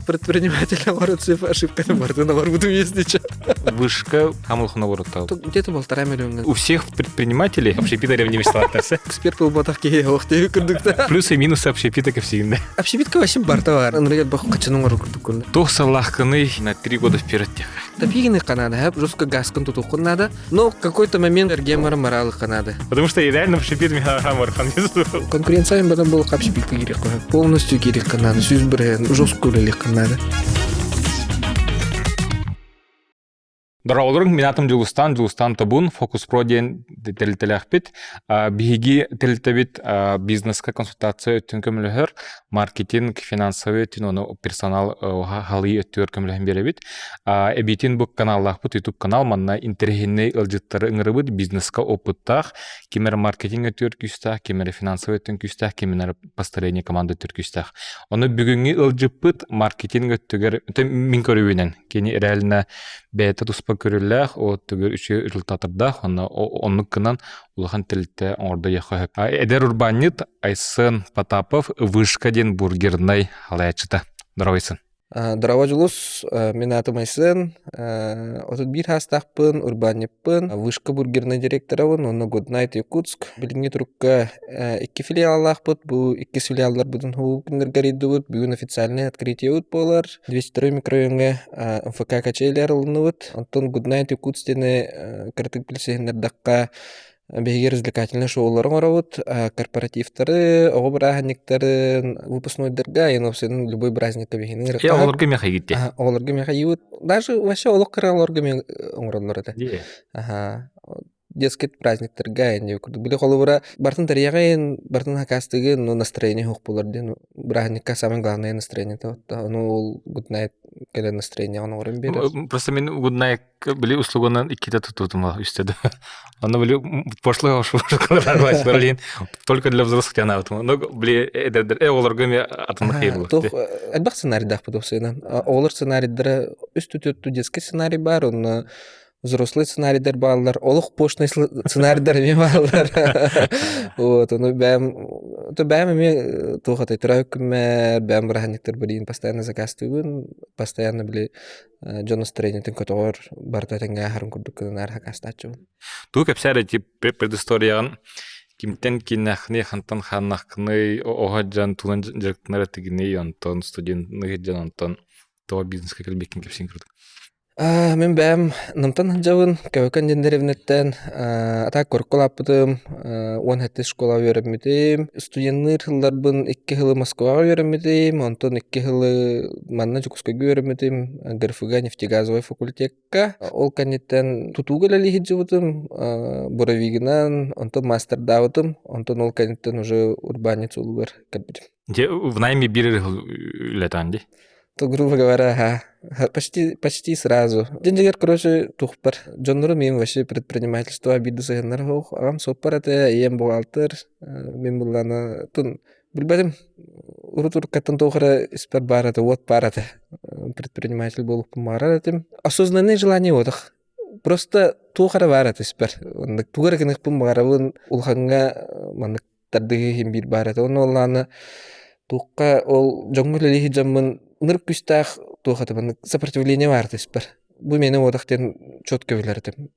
Предприниматель оҥорон ошибканы бардын оҥорбутум если Вышка хамылхына воротал. Где-то 1,5 миллиона. У всех предпринимателей общепита ревнивосталаттарса. Эксперт буолбатах киһи ох диэби курдукта. Плюсы и минусы общепита кэпсигинде. Общепитка вообще барта бар. Ынырыгар бах качан оҥору курдук Туох саллахкыный на 3 года вперед тех. Топигины канада, хэп жестко газкын тутуққын надо. Но в какой-то момент эргемара моралы канада. Потому что реально общепит михарамархан. Конкуренция бадан был общепитка керек Полностью керек канада, сүз бір жестко үлелек канада. Дороолоруҥ, мин аатым Дьулустаан, Дьулустаан Тобун, Фокус Про диэн тэрилтэлээхпит. Биһиги тэрилтэбит бизнеска консультация өттүн көмөлөһөр, маркетинг, финансовый өттүн, ону персонал халыы өттүгэр көмөлөһөн биэрэбит. Эбиитин бу каналлаахпыт YouTube канал, манна интэриэһинэй ыалдьыттары ыҥырабыт, бизнеска опыттаах, ким эрэ маркетинг өттүгэр күүстээх, ким эрэ финансовый өттүн күүстээх, ким эрэ построение команда өттүгэр күүстээх. Ону бүгүҥҥү ыалдьыппыт маркетинг өттүгэр мин көрүүбүнэн кини реально бэйэтэ туспа көрүллээх, өттүгэр үчүгэй результаттардаах, онно оннук гынан улахан тэрилтэ оҥордо диэххэ сөп. Эдэр урбаанньыт Айсен Потапов Вышка диэн бургернай халайааччыта. Здоровайсын. Здорово, Дьулус. Мин аатым Айсен. 31 саастаахпын, урбаанньыппын, Вышка бургернай директорабын уонна Good Night Якутск. Билиҥҥи турукка икки филиаллаахпыт. Бу иккис филиалларбытын уһугу күннэргэ арыйдыбыт. Бүгүн официальный открытиебыт буолар. 202 микрорайоҥҥа МФК качели арылынныбыт. Онтон Good Night Якутск диэни кыратык билсиһиннэрдэххэ, биһиги развлекательнай шоулары оҥоробут, корпоративтары, оҕо бырааһынньыктарын, выпускнойдарга, и любой праздникка биһини ыҥырыктаһар. Оҕолорго миэхэ иитти. Оҕолорго миэхэ иибит. Даже вообще олох кыра оҕолорго миэхэ оҥороллор этэ. Аха. Детский праздниктарга инде курдук. Били холобура бартын тарыйаҕын, бартын хакастыгын, но настроение суох буолар диэн бырааһынньыкка самое главное настроение ону ол good night кэлэн настроение оҥорон биэрэр. Просто мин good night били услуганан иккитэ тутуутум үстэ да. Ону били пошлый блин, только для взрослых тянаабытым. Но били эдердер оҕолорго эми атын хайыр Туох элбэх сценарийдаахпыт уопсайынан. Оҕолор сценарийдара үс түтүтту детский сценарий бар, онно взрослый сценарийдар бааллар, олох пошлый сценарийдар эмиэ бааллар. Вот, ону бэйэм то бэйэм эмиэ туох атай төрөөбүт күммэр, бэйэм бырааһынньыктар билигин постоянно заказтыыбын, постоянно били дьон настроениетын көтөҕөр, барыта тэҥҥэ ааһарын курдук гынан хакастааччыбын. Тугу кэпсээр эти предысторияҕын кимтэн киннэххиний, хантан хааннаххыный, оһо дьон тугунан дьарыктанар этигиний, онтон студентный дьон онтон тоҕо бизнеска кэлбиккин кэпсиин курдук. Мин бэйэм Намтан сылдьабын, Көбөкөн диэн дэриэбинэттэн атаак коркко улааппытым, 17 школа үөрэммитим. Студенныыр сылларбын 2 сылы Москваҕа үөрэммитим, онтон 2 сылы манна Дьокуускайга үөрэммитим, ГРФГ нефтегазовай факультекка. Ол кэнниттэн тутууга үлэлии сылдьыбытым, буровигынан, онтон мастердаабытым, онтон ол кэнниттэн уже урбаанньыт суолугар кэлбитим. Дьэ, в найме биир үлэтаан дии? То, грубо говоря, ага. Почти, почти сразу. Дьиҥэр, короче, тухпар. Дьоннорум мин вообще предпринимательство биирдэ сыһыннар суох. Аҕам суоппар этэ, ийэм бухгалтер. Мин буллана тун билбэтим. Урут уруккаттан туох эрэ испэр баар этэ, уот баар этэ. Предприниматель буолукпун баҕарар этим. Осознанное желание отох. Просто туох эрэ баар этэ испэр. Оннук тугу эрэ гыныахпын баҕарабын. Улахаҥҥа маннык тардыһыы иһин биир баар этэ. Онно уоллаана туохха ол дьоҥҥо үлэлии сылдьаммын ынырык күүстээх туох этэ маннык сопротивление баар этэ испэр. Бу миэнэ уотах диэн четко билэр этим.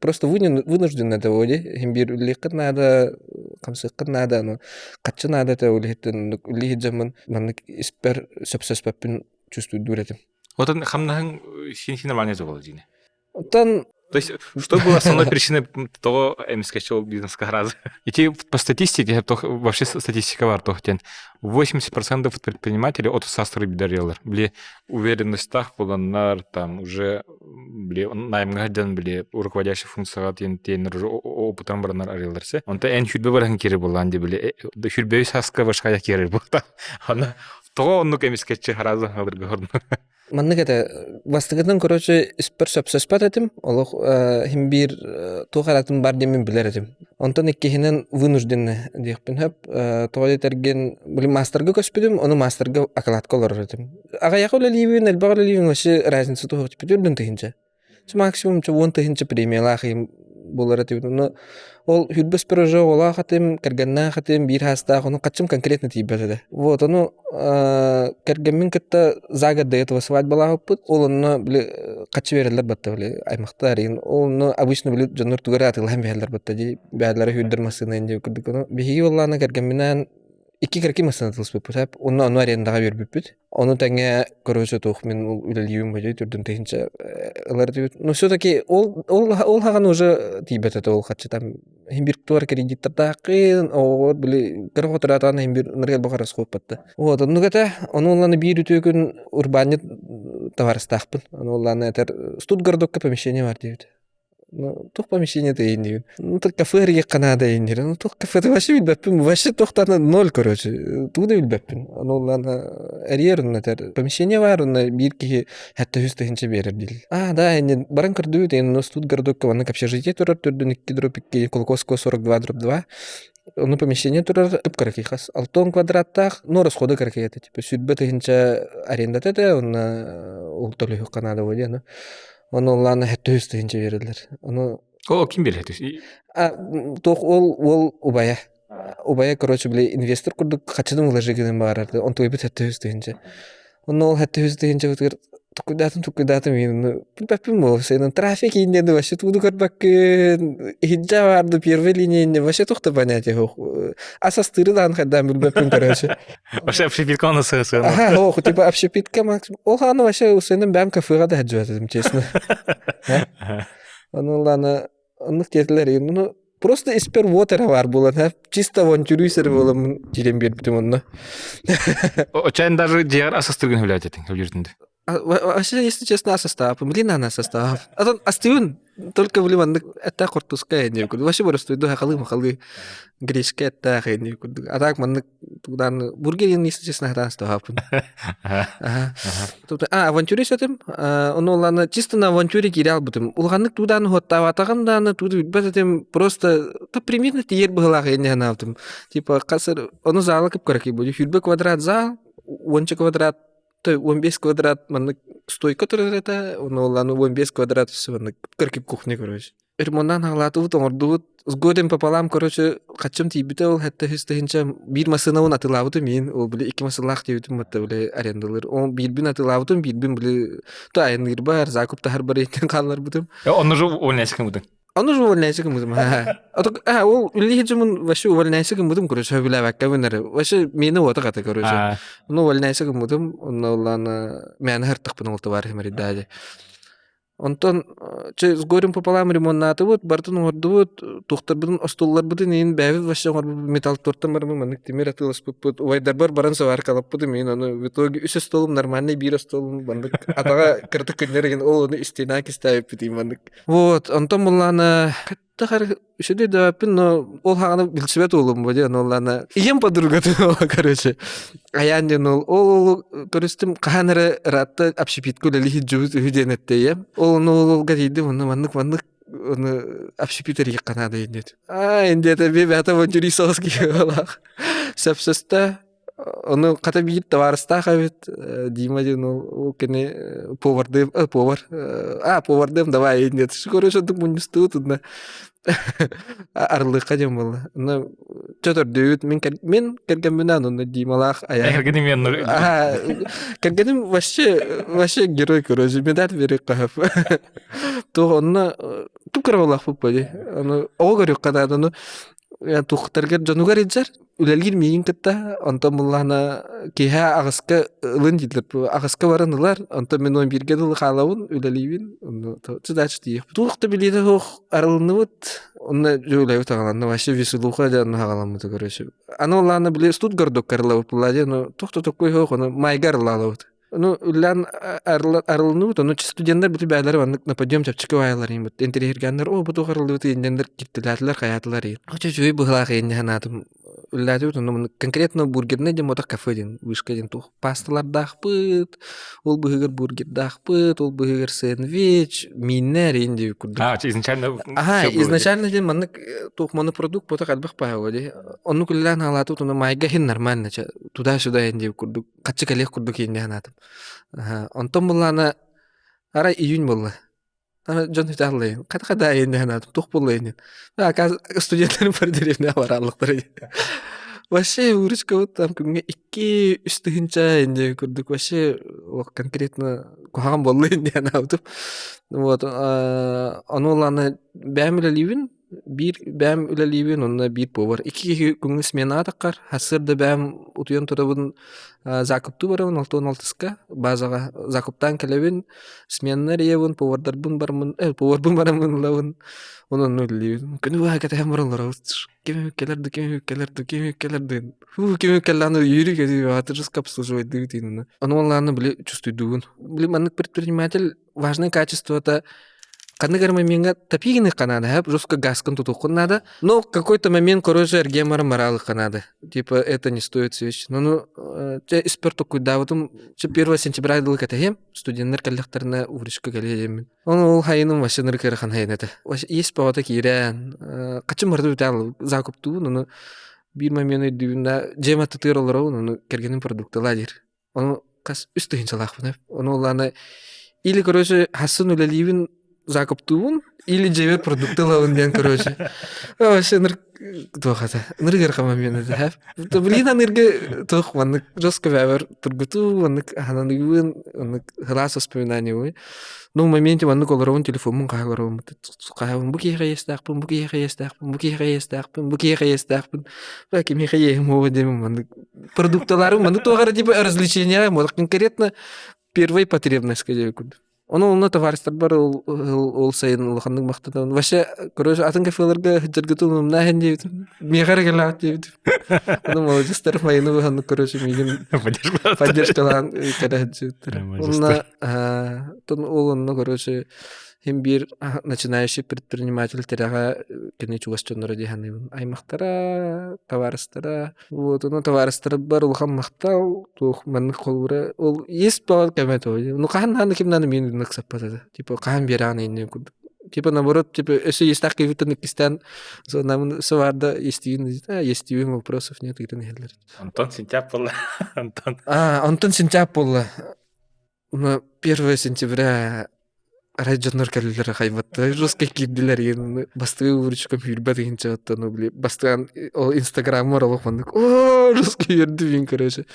Просто вынужден это буолуо иһин биир үлэлиэххин наада, хамсыаххын наада, аны хаччы наада этэ ол иһиттэн оннук үлэлии сылдьаммын маннык испэр сөпсөспөппүн чувствуйдуур этим. Отон хамнаһыҥ син син нормальный буолла диини. Оттон То есть, что было основной причиной того эмискэччи ол бизнеска сразу? Ити по статистике, вообще статистика бар тохтен, 80% предпринимателей от састры бидарелар. Били уверенностьтах буланнар, там уже били наймга ден били руководящий функцияга тен тенер уже опытан баранар ареларсе. Онта эн хүрбе баран кири булан ди били хүрбе саска башка кири булта. Ана того оннук эмискэччи сразу алырга Маннык этэ, бастакытынан, короче, испэр сөпсөспөт этим, олох иһин биир туох эрэ бар диэммин билэр этим. Онтон иккиһинэн вынужденный диэхпин сөп. Тоҕо диэтэргин, блин, мастерга көспүтүм, ону мастерга окладка олорор этим. Аҕыйах үлэлиибин, элбэх үлэлиибин, вообще разница туох үрдүн тыһынча. Максимум 10 тыһынча премиялаах иһин. буолар этибит. Ону ол хүрбэспэр уже оҕолоох этим, кэргэннээх этим, биир хаастаах, ону хаччым конкретно тиийбэт этэ. Вот, ону кэргэммин кытта за год до этого свадьбалаабыппыт. Ол онно били хаччы биэрэллэр батта били аймахтар иһин. Ол онно обычно били дьоннор тугу эрэ атыылаһан биһэллэр батта дии. Бэйэлэрэ сүүрдэр массыына диэн курдук. Ону биһиги буоллаҕына кэргэмминээн икки кыракый массыына тылыспыппыт сөп. Онно ону арендаҕа биэрбиппит. Ону тэҥэ короче туох мин үлэлиибин бадьай түрдүн тыһынча ылар этибит. Но все-таки ол ол ол хаҕан уже тиийбэт этэ ол хаччы там иһин бир туар кредиттардааххын оҕоҕор били кыра хотураатаҕына иһин бир ынырык элбэх расход Вот оннук этэ. Ону улланы биир үтүө күн урбаанньыт табаарыстаахпын. Ону улланы этэр Стутгардокка помещение бар диэбит. Ну, туох помещение тыйын диибин. Ну, так кафе эрийиэххэ наада диир. Ну, туох кафе вообще билбэппин. Вообще туохтан ноль, короче. Тугу да билбэппин. Ону уллана эрийэр онно этэр. Помещение бар, онно биир киһи хэтте үс тыһынча биэрэр диил. А, да, инни баран көрдүбүт. Инни Стутгардокка маннык общежитие турар төрдүн 2 дробь 2, Кулаковского 42 дробь 2. Ону помещение турар кып-кыракый хас 60 квадраттаах, но расхода кыракый этэ. Типа сүүрбэ тыһыынча арендата этэ, уонна ол төлөһүөххэ наада буолуо диэн. Ону улаана 700 тыһыынча биэрэллэр. Ону О, ким биэрэр? А, туох ол ол убайа. Убайа, короче, били инвестор курдук хаччытын вложи гынан баарар. Онтуйбут 700 тыһыынча. Онно ол 700 тыһыынчабытыгар туккуйдаатым туккуйдаатым иһин билбэппин буолуо сыынан трафик иһин вообще тууну көрбөккүн иһирдьэ баарды первой линия инне вообще туох да понятие суох ас астыыры даҕаны хайдаан билбэппин короче Вообще общепитка оны сыһысыан Аха, ох, типа общепитка максимум ол хааны вообще усыным бэм кафега да хаджуатым честно Ону ыллаана оннук диэтилэр ну просто испер вот эрэ баар буолан чисто авантюрист эрэ буоламмын киирэн биэрбитим онно Очаан даже дьиэҕэр ас астыыргын сөбүлээт этиҥ сөбүлүүртүн Вообще, если честно, состав. Блин, она состав. А то астыыбын только блин маннык эттээх хортуска эниэ курдук. Вообще боростуйду хахалы махалы гречка эттээх эниэ курдук. А так маннык тугдан бургер если честно хатан астааппын. А, авантюрист этим. Ону улаана чисто на авантюре киирэ албытым. Улаханнык туудааны хуоттаабатаҕым дааны тууду билбэт этим. Просто то примерно тиийэр быһылаах инне санаабытым. Типа хасыр ону зала кып-кыракый будет. Сүүрбэ квадрат зал, уонча квадрат то 15 квадрат маннык стойка турар этэ. Ону улаана 15 квадрат өссө маннык кыракый кухня короче. Ремонтнаан хаалаатыбыт, оҥордубут. С годом пополам, короче, хаччым тиийбитэ ол хэтте үс тыһыынча биир массыынабын атыылаабытым иин. Ол били икки массыыналаах диэбитим батта били арендалыыр. Ол биирбин атыылаабытым, биирбин били то айанныырбар, закуп таһарбар иһиттэн хаалларбытым. Онно же увольняйся гыммытыҥ. Ону же увольняйся гыммытым. А ол үллиһи дьомун вообще увольняйся гыммытым, короче, сөбүлээбэккэ эрэ. Вообще миэнэ уота хата, короче. Ну увольняйся гыммытым, онно улаана мээнэ хартахпын ол товарищ маридаади. Онтон чэ с горем пополам ремоннаатыбыт, барытын оҥордубут, туохтарбытын остуолларбытын иһин бэйэбит вообще оҥорбуппут металл туортан бараммыт маннык тимир атыыласпыппыт, убайдарбар баран сваркалаппытым иһин ону в итоге үс остуолум нормальный биир остуолум маннык атаҕа кыратык көннөр иһин ол ону истиэнэҕэ кистээбиппит иһин маннык. Вот онтон буллаана Тахар үчүгэй дөбөппүн, но ол хаҕаны билсибэт уолум бу диэн оллаана ийэм подругатын короче айаан диэн ол ол ол көрүстүм хаһан эрэ ыраатта общепитка үлэлии сылдьыбыт үһү диэн эттэ ийэм ол ону ол олга тиийдим онно маннык маннык ону общепит эрийиэххэ наада диэн аа индиэтэ би бэйэтэ вончури соос киһи сөпсөстө Ону хата биир табаарыстаах эбит Дима диэн ол кини повардыым повар а повардыым давай диэт короче онтук мунньустубут уонна арыллыахха диэн буолла онно чөтөрдүүбүт мин мин кэргэмминээн онно Дималаах айа кэргэним кэргэним вообще вообще герой короче медаль бериэххэ сөп туох онно тук кыра буоллахпыт дии ону оҕо көрүөххэ наада ону Тухтаргар дьонугар илдьэр, үлэлиир миигин кытта, онтон буллаҕына киэһэ аҕыска ылын дииллэр, аҕыска баран ылар, онтон мин уон бииргэ дылы хаалабын, үлэлиибин, онно задача тиийиэхпит. Туох да билиитэ суох арылынныбыт, онно дьэ үлэбит аҕаланна, вообще веселуха дьэ онно аҕаламмыта короче. Аны улаана били Стутгардокка арыллабыт булла дьэ, ну туох да такой суох, ону майга арыллаалабыт. Ну, үллээн арылынныбыт, ону студеннар бүтү бээлэри маннык на подъем чэпчэки баайалар иһин интэриэһиргээннэр, оо, бу туох арыллыбыт ииннэннэр киттилээтилэр, хайаатылар иһин. Очо үчүгэй быһылаах иһин санаатым. Үллээтибит, онно маннык конкретно бургерный диэн буотах кафе диэн, вышка диэн туох пасталардаахпыт, ол быһыгар бургердаахпыт, ол быһыгар сэндвич, мииннэр иһин диэбит курдук. А, изначально Аха, изначально диэн маннык туох монопродукт буотах элбэх баайа дии. Оннук үллээн хаалаатыбыт, онно майга иһин нормально, туда-сюда иһин диэбит курдук. Хаччы кэлиэх курдук ииннэ санаатым. Онтон буллаана арай июнь буолла. Дьон үталлайын. Хата хата айын ханаатым туох буоллайын. Студенттарым бар деревня барааллыктар. Вообще выручка вот там күҥҥэ 2-3 тыһыынча инде курдук вообще конкретно куһаҕан буолла инде анаабытым. Вот ону ылааны бэйэм үлэлиибин биир бэйэм үлэлиибин онно биир повар икки киһи күҥҥэ смена атаххар сарсыарда бэйэм утуйан турабын закуптуу барабын 6-16-ка базаҕа закуптаан кэлэбин сменнар ийэбин повардарбын бармын поварбын бараммын ылабын онон үлэлиибин күнү быһа кэтэһэн баран олоробут ким кэлэр да ким кэлэр да ким кэлэр да фу ким кэллэҕинэ үөрүү көтүү аатырыска обслуживайдыы тиинэ ону уоллааны били чувствуйдуубун били маннык предприниматель важное качество-то ханнык эрэ момеҥҥа топигиныхха наада, жестко газкын тутуоххун наада. Но какой-то момент, короче, эргиэн баран бараалыхха наада. Типа это не стоит свеч. Ну, ну, испер токуйдаабытым, 1 сентября дылы кэтэһиэм, студеннар кэллэхтэринэ выручка кэлиэ Оны ол хайыным вообще нырыкырыхан хайын этэ. Ес баҕата киирэн, хачым барда бүтэ закуптуун, ону биир момент өйдүүбүн да, дьиэм аттытыгар олоробун, ону кэргэним продукталаа диир. Ону хас үс тыһыынчалаахпын Ону улаана или, короче, хассын үлэлиибин закуптуубун, или дьиэбэр продукты ылабын диэн, короче. Вообще ныр туох это ынырык ыарахан момент этэ. Блин, анырга туох маннык жестко бэбэр тургутуу, маннык хананыгыбын, маннык сылаас воспоминание буй. Ну, в моменте маннык олоробун телефоммун хаһа олоробун. Хаһабын бу киһиэхэ иэстээхпин, бу киһиэхэ иэстээхпин, бу киһиэхэ иэстээхпин, бу киһиэхэ иэстээхпин. Кимиэхэ иэһим уоҕа диэмин маннык продукталары маннык туох эрэ типа развлечения вот конкретно первой потребность диэби курдук. Ону онно товарищтарбар ол ол сайын улаханнык махтанабын. Вообще, короче, атын кафеларга сылдьаргытын умнааһын диэбитим. Миэхэ эрэ кэлэҕит диэбитим. Ону молодецтар майыны быһаннык, короче, миигин поддержкалаан кэлэ сылдьыбыттара. Онно тон ол онно, короче, Син биир начинающий предприниматель тирэҕэ кини чугас дьонноро дии саныыбын. Аймахтара, табаарыстара. Вот, ону табаарыстарбар улахан махтал, туох маннык холобура ол есть баҕар кэмэ тоҕо. Ну хаһан даҕаны ким даҕаны миин ыксаппат этэ. Типа хаһан биэрэҕин иннин курдук. Типа наоборот, типа өссө иэстээх киһибиттэн иккистээн сонамын сываарда иэстиибин, иэстиибин вопросов нет ыытан иһэллэр. Онтон сентябрь буолла. Онтон. А, онтон сентябрь буолла. Ну, 1 сентября арай дьоннор кэллилэр хайбаттар жестко киирдилэр игин бастыгы выручкам сүүрбэт игин чаҕыттан ну били бастыган ол инстаграммар олох маннык о жестко үөрдүм короче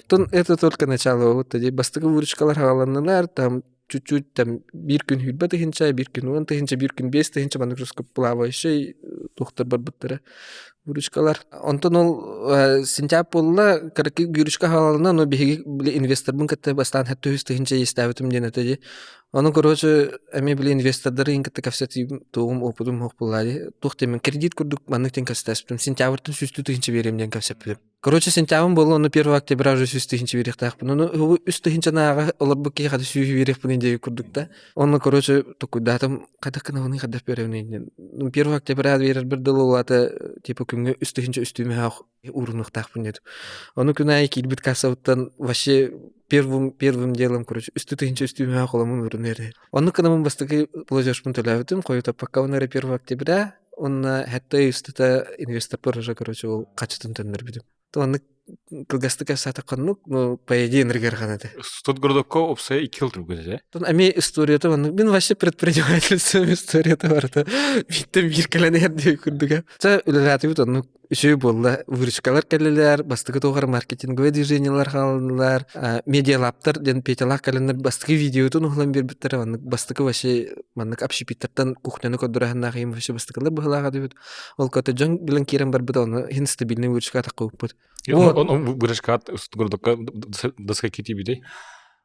тон это только начало вот тоді бастыгы выручкалар хааланнылар там чуть-чуть там биир күн сүүрбэ тыһыынча биир күн 10 тыһыынча биир күн 5 тыһыынча маннык жестко плавающий туохтар барбыттара Выручкалар. Онтон ол сентябрь буолла, кыракый выручка хаалалына, но биһиги били инвесторбун кытта бастаан төһүс тыһыынча иэстээбитим диэн этэ дии. Ону, короче, эмиэ били инвестордары иин кытта кэпсэтиим, туоҕум опытым суох буолла дии. Туох диэмин, кредит курдук маннык диэн кэпсэтээспитим. Сентябрьтан сүүстүү тыһыынча биэриэм диэн кэпсэппитим. Короче, сентябрь буолла, ону 1 октября уже 100 тыһыынча биэриэхтээхпин. Ону 3 тыһыынчанааҕы олорбут киһи хата сүүһү биэриэхпин диэки курдук да. Онно, короче, токуйдаатым, хайдах гынабыный, хайдах биэрэбиний диэн. 1 октября биэрэрбэр дылы улаата, типа күҥҥэ 3 тыһыынча үстүүмээх уурунуохтаахпын диэтим. Ону күн аайы киирбит кассабыттан вообще первым, первым делом, короче, 3 тыһыынча үстүүмээх оламын уурунар эрэ. Оннук гынаммын бастакы платежпын төлөөбүтүм, хойутаппакка эрэ 1 октября, уонна хэттэй устата инвесторбар уже, короче, ол хачытын төннөрбүтүм. Оннук кылгастык кэпсээтэх ну, по идее, энергерхан этэ. Студгородокко опсая 2 жыл тургут этэ. Эми историята маннык мин вообще предпринимательством историята барыта биттен биир кэлэн иһэр диye курдуга. Ча үлэлээтибит оннук үчүгэй буолла. Выручкалар кэллилэр, бастакы туохар маркетинговый движениелар хааллылар, медиалаптар диэн Петялаах кэлэннэр бастакы видеотун уһулан биэрбиттэрэ маннык бастакы вообще маннык общепиттартан кухняны көрдөрөһөннаах им вообще бастакылар быһылааҕа дебит. Ол көтө дьон билэн киирэн барбыт оны хин стабильный выручка атахха Вот. Он выручка городокка до скольки тиийбитэй?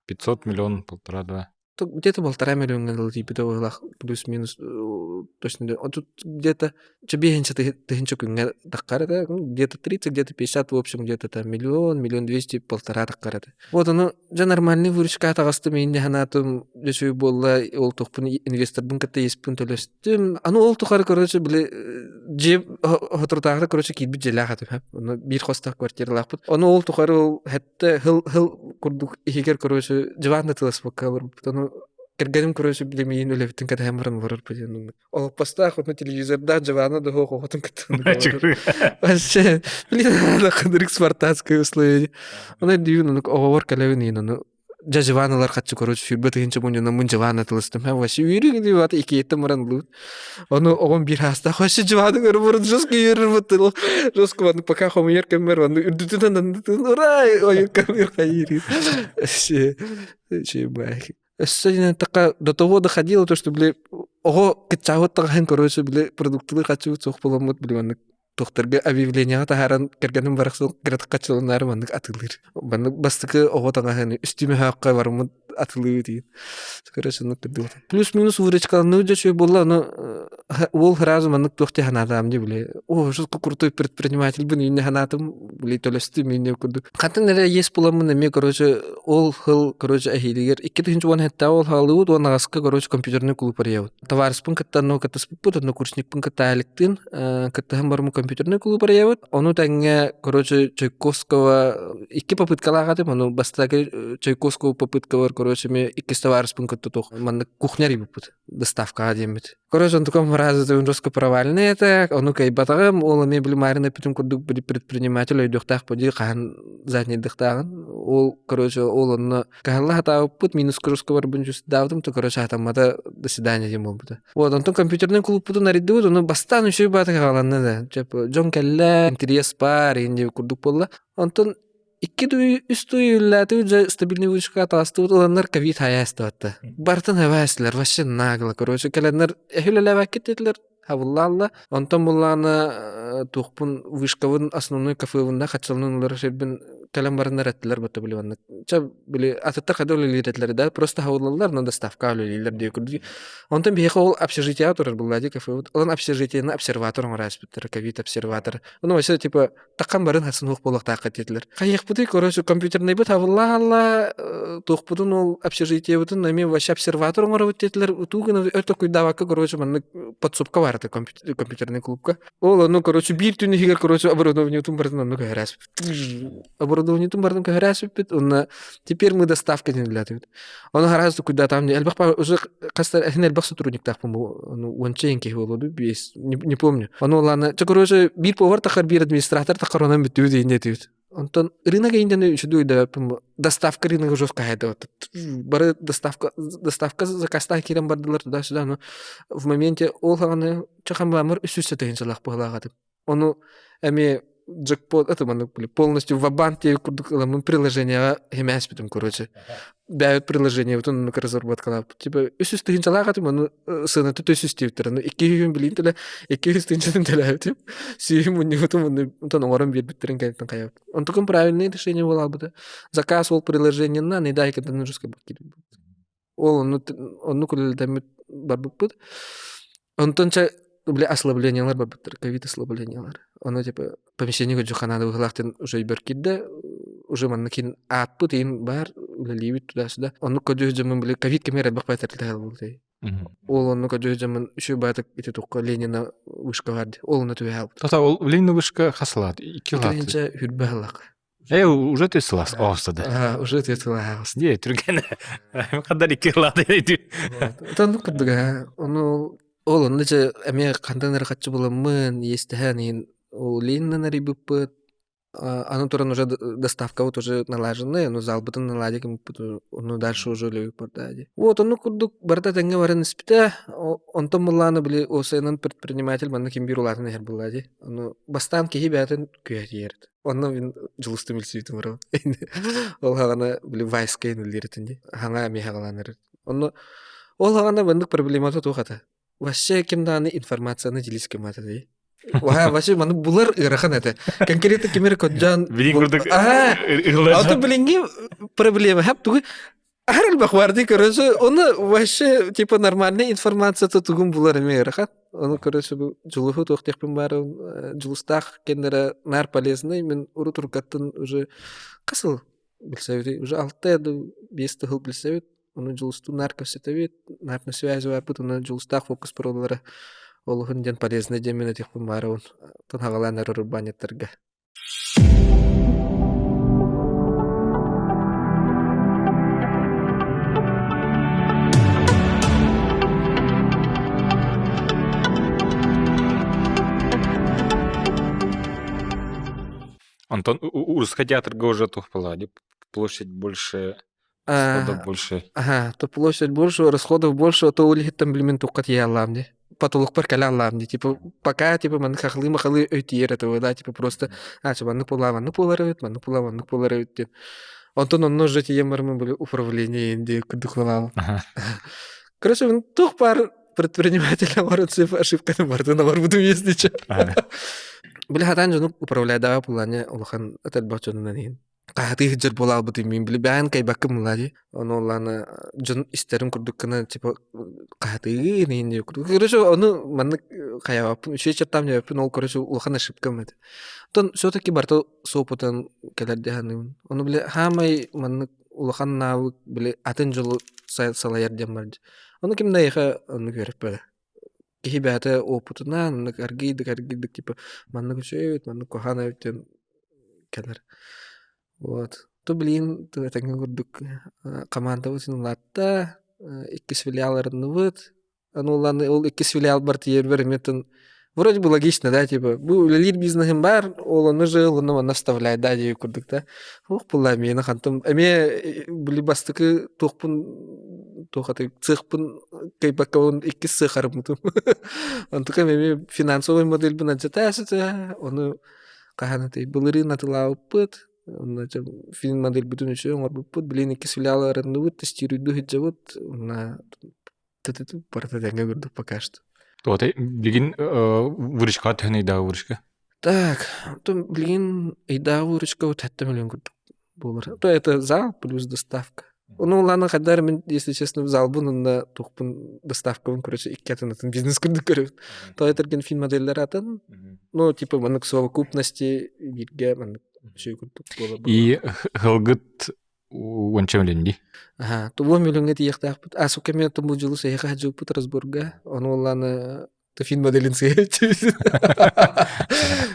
500 миллион, полтора, два. Где-то 1,5 миллиона дылы тиийбитэ быһыылаах плюс-минус точно тут где-то чэбиэһинчэ тыһыынча күҥҥэ таххар этэ где-то 30 где-то 50 в общем где-то там миллион миллион двести полтора таххар этэ вот ону дьэ нормальный выручка таҕыстым инньэ санаатым үчүгэй буолла ол туохпун инвесторбун кытта иэспин төлөстүм аны ол тухары короче били дьиэ соторутааҕыта короче киирбит дьиэлээх этим ону биир хостоох квартиралаахпыт ону ол тухары ол хэттэ хыл хыл курдук иһигэр короче дьыбаан да тыласпакка олорбут ону кэргэним короче били миигин үлэбиттэн кэтэһэн баран олорорбут диэн олоппостаах уонна телевизордаах дьыбаана да суох оҕотун кытта вообще блин кындырык спартанское условие ону дүйүн ону оҕобор кэлэбин иин ону. Дьэ дьыбаан ылар хаччы короче 20 000 мунньунаммын дьыбаан атылыстым. Һэ вообще үөрүү дии бата икиэттэн баран ыллыбыт. Ону оҕом биир хаастаах вообще дьыбааны көрө баран жестко үөрэр быттыл. Жестко маннык пока хомуйар кэммэр маннык үрдүтүнэн аннытын урай ойуккан хайыыр. Вообще бай. Өссө диэн эттэххэ до того доходило то, что били оҕо кытчаабыт таҕаһын короче били продуктылыы хаччыбыт суох буоламмыт били маннык Тухтарга объявлениеҕа таһааран кэргэним барахсан кыратык хаччыланаары маннык атыылыыр. Маннык бастакы оҕо таҥаһын үстүүмэһэөххө барыммыт атылыы диин. Короче, оннук кырдыбыт. Плюс-минус выручкаланыы дьэ үчүгэй буолла, ону уол сразу маннык туох дии санаатаам дии били. О, жестко крутой предпринимательбын ииннэ санаатым, били төлөстүм ииннэ курдук. Хантан эрэ иэс буламмын эмиэ, короче, ол сыл, короче, эһиилигэр 2017 ол хаалыбыт уонна аҕаска, короче, компьютерный клуб арыйабыт. Товарищпын кытта онно кыттыспыппыт, однокурсникпын кытта Аликтыын кыттыһан барыммыт компьютерный клуб арыйабыт. Ону тэҥҥэ, короче, Чайковского икки попыткалаах этим, ону бастакы Чайковского попыткалар, короче, ми иккис товарищпын кытта туох маннык кухня арыйбыппыт, доставкаҕа диэммит. Короче, онтукам фраза жестко провальный это, ону кыайбатаҕым, ол эмиэ били Марина эппитин курдук предприниматель өйдүөхтээх буолдии хаһан заднийдыхтааҕын. Ол, короче, ол онно Каһалла хатаабыппыт, минус кружка барбын чувствоватым, то короче хатаммата до свидания диэн буолбута. Вот, онтон компьютернай клубпутун арыйдыбыт, ону бастаан үчүгэй баата хааланна да. Типа дьон кэллэ, интерес баар, иһин курдук буолла. Онтон икки туй, үс туй үллээтибит, дьэ стабильный вышка таастыбыт, ыланнар ковид хайаастыбатта. Бартын хабаастылар, вообще нагло, короче, кэлэннэр эһүлэлээбэккит диэтилэр, хабыллаалла. Онтон буллаана туохпун вышкабын основной кафебын хаччалынан ылар сирбин кэлэн бараннар эттилэр бата били маннык чэ били атыттар хайда үлэлиир этилэр да просто хабыллаллар но доставка үлэлииллэр диye курдук онтон биһиэхэ ол общежитие турар булла ди кафебыт ылан общежитиены обсерватор оҥораспыттар ковид обсерватор ону вообще типа такхан барын хасын хуох буолуохтаахха диэтилэр хайыахпытый короче компьютерныйбыт хабыллаалла туохпутун ол общежитиебытын эмиэ вообще обсерватор оҥоробут диэтилэр утуу гына өртө куйдаабакка короче маннык подсобка баар этэ компьютерный клубка ол ону короче биир түн иһигэр короче оборудованиетын барытын онно көһөрөөспүт оборудованиетын барытын көһөрөөспүппүт уонна теперь мы доставка диэн үлэлээтибит Ону араас куйдаатаам элбэх уже хаста эһин элбэх сотрудниктаахпын бу ну уонча иэн киһи буолуо биэс не помню. Ону улаана чэ короче биир повар тахар биир администратор тахар онон бүттүбүт иин диэтибит. Онтон рынок иинден үчүдүү өйдөбөппүн бу доставка рынога жестко хайда бары доставка доставка заказтаах киирэн бардылар туда-сюда но в моменте ол хаҕаны чахан баамыр үс үс сэтиһин быһылаах этим. Ону эмиэ джекпот это маннык полностью ва-банк диэбит курдук ыламмын приложениеҕа химээспитим короче. Бэйэбит приложениебытын оннук разработкалаабыт. Типа 300 тыһыынчалаах этим, ону сыаната 400 диэбиттэр. Ону 200 билиин төлө, 200 тыһыынчатын төлөөбүтүм. Сүүһүм мунньубутум, онну онтон оҥорон биэрбиттэрин кэнниттэн хайабыт. Онтукум правильное решение буолаабыта. Заказ ол приложениенна не дай когда нужно Ол онну оннук үлэлэтэммит барбыппыт. Онтон чэ бile ослаблениялар барбыттар, ковид ослаблениялар. Ону типа помещение көрдүк ханааны быһыылаах уже өйбөр киирдэ, уже манна кин ааппыт иин баар, үлэлиибит туда-сюда. Оннук көрдүү дьоммун били ковид кэмигэр элбэх баай тэрилтэ буолбутай. Ол онну көрдүү дьоммун үчүгэй баайтык ити тухха Ленина вышка бар дии. Ол онно түбэһэ албыт. Тота ол Ленина вышка хас сылаат? Икки сылаат. Иккинчи хүрбэ сылаак. Уже ты сылаас оҕуста да. Уже ты сылаас. Дии, түргэн. Хандар икки ылааты ити. Тонну курдуга. Ону ол онну же эмиэ хантан эрэ хаччы буламмын, иэстэһэн иһин ол Лениннан арыйбыппыт. Аны туран уже доставкабыт уже налаженный, ону залбытын наладик ону дальше уже үлэбит дии. Вот ону курдук барыта тэҥҥэ баран испитэ. Онтон буллааны били осайынан предприниматель манна ким биир улаатан иһэр булла дии. Ону бастаан киһи бэйэтин күһэтийэр. Онно мин дьулустум илсибитим ырым. Ол хаҕана били вайска үллиэритин дии. Хаҥа эмиэ хаҕалаанар. Онно ол хаҕана маннык проблемата туох ата. Вообще ким даҕаны информацияны делись гыммата дии. Ваһа, вообще маны булар ыарахан этэ. Конкретно кимер кодьон... Билин курдук Ото билиҥҥи проблема хап тугу Аһар элбэх баар дии короче, ону вообще типа нормальная информацията тугун булар эмиэ ыарахан. Ону короче бу дьулуһу туох диэхпин баарын дьулустаах кэннэрэ наар полезный. Мин урут уруккаттан уже хас сыл билсэбитий? Уже алта да биэс да сыл билсэбит. Ону дьулустуу наар кэпсэтэбит, наар на связи барбыт, ону дьулустаах фокус пароллара олуһун диэн полезный диэн мин этиэхпин баарабын. Тон хаҕалаан эрэр урбаанньыттарга. Онтон Урусскай театрга уже туох буолла площадь больше. Расходов больше. Ага, то площадь больше, расходов больше, то ол иһиттэн билимин туохха тиийэ аллаам дии. Потолокпар кэлэ аллаам дии. Типа пока типа маннык хахлыы-махалыы өй тиийэр этого, да, типа просто а, маннык буолаа, маннык буолар эбит, маннык буолаа, маннык буолар эбит диэн. Онтон онно уже тиийэн барымын были управление дии курдук буолаам. Короче, туох баар предприниматель оҥорон ошибканы барытын оҥорбутум если че. Били хатаан дьону управляйдаҕа пулане улахан элбэх дьонунан иһин. Хаһытыы сылдьар буолаалбытым мин били бэйэн кайбаккым мылаа дии. Ону оллаана дьон истэрин курдук гына типа хаһытыы иһин диye курдук. Короче, ону маннык хайаабаппын, үчүгэй чертаам диэбэппин, ол короче улахан ошибкам этэ. Оттон все-таки барыта суопутан кэлэр дии саныыбын. Ону били хаамай маннык улахан навык били атын дьолу салайар диэн бар дии. Ону ким да эйиэхэ оннук үөрэппэтэ. Киһи бэйэтэ опытынан оннук аргыйдык аргыйдык типа маннык үчүгэй эбит, маннык куһаҕан эбит диэн кэлэр. Вот. То билигин этэҥҥэ курдук командабыт улаатта, иккис филиал арынныбыт. Аны улааны ол иккис филиалбар тиийэрбэр эмиэ вроде бы логично, да, типа, бу үлэлиир бизнеһим баар, ол ону же онно манна вставляй, да, диэбит курдук да. Ох, буолла миэнэ хантым эмиэ били бастакы туохпун туох атай цехпын кыайбаккабын иккис цех арыммытым. Онтукам эмиэ финансовый модельбын алдьатаа сытаа, ону хаһан этэй былырыын атылаабыппыт, онно фин модельбытын үчүгэй оҥорбуппут, билигин иккис филиал арынныбыт, тестируйду сылдьабыт, уонна барыта тэҥҥэ курдук пока что. Туотай билигин выручкаҕа төһөн ыйдааҕы выручка? Так, билигин ыйдааҕы выручка вот 7 миллион курдук буолар. То это зал плюс доставка. Ну, ладно, хайдар мин, если честно, залбын онно туохпун доставкабын, короче, икки атын атын бизнес курдук көрөбүн. То этэрген фин модельлер атын, ну, типа, маннык совокупности бииргэ маннык үчүгэй курдук буолар. И хылгыт уонча миллион дии. Аха, тубуо миллиоҥҥа тиийиэхтээхпит. А сука мен бу дьылы сэһиэхэ сылдьыбыппыт разборга. Ону уоллааны фин моделин сыһыаччыбыт.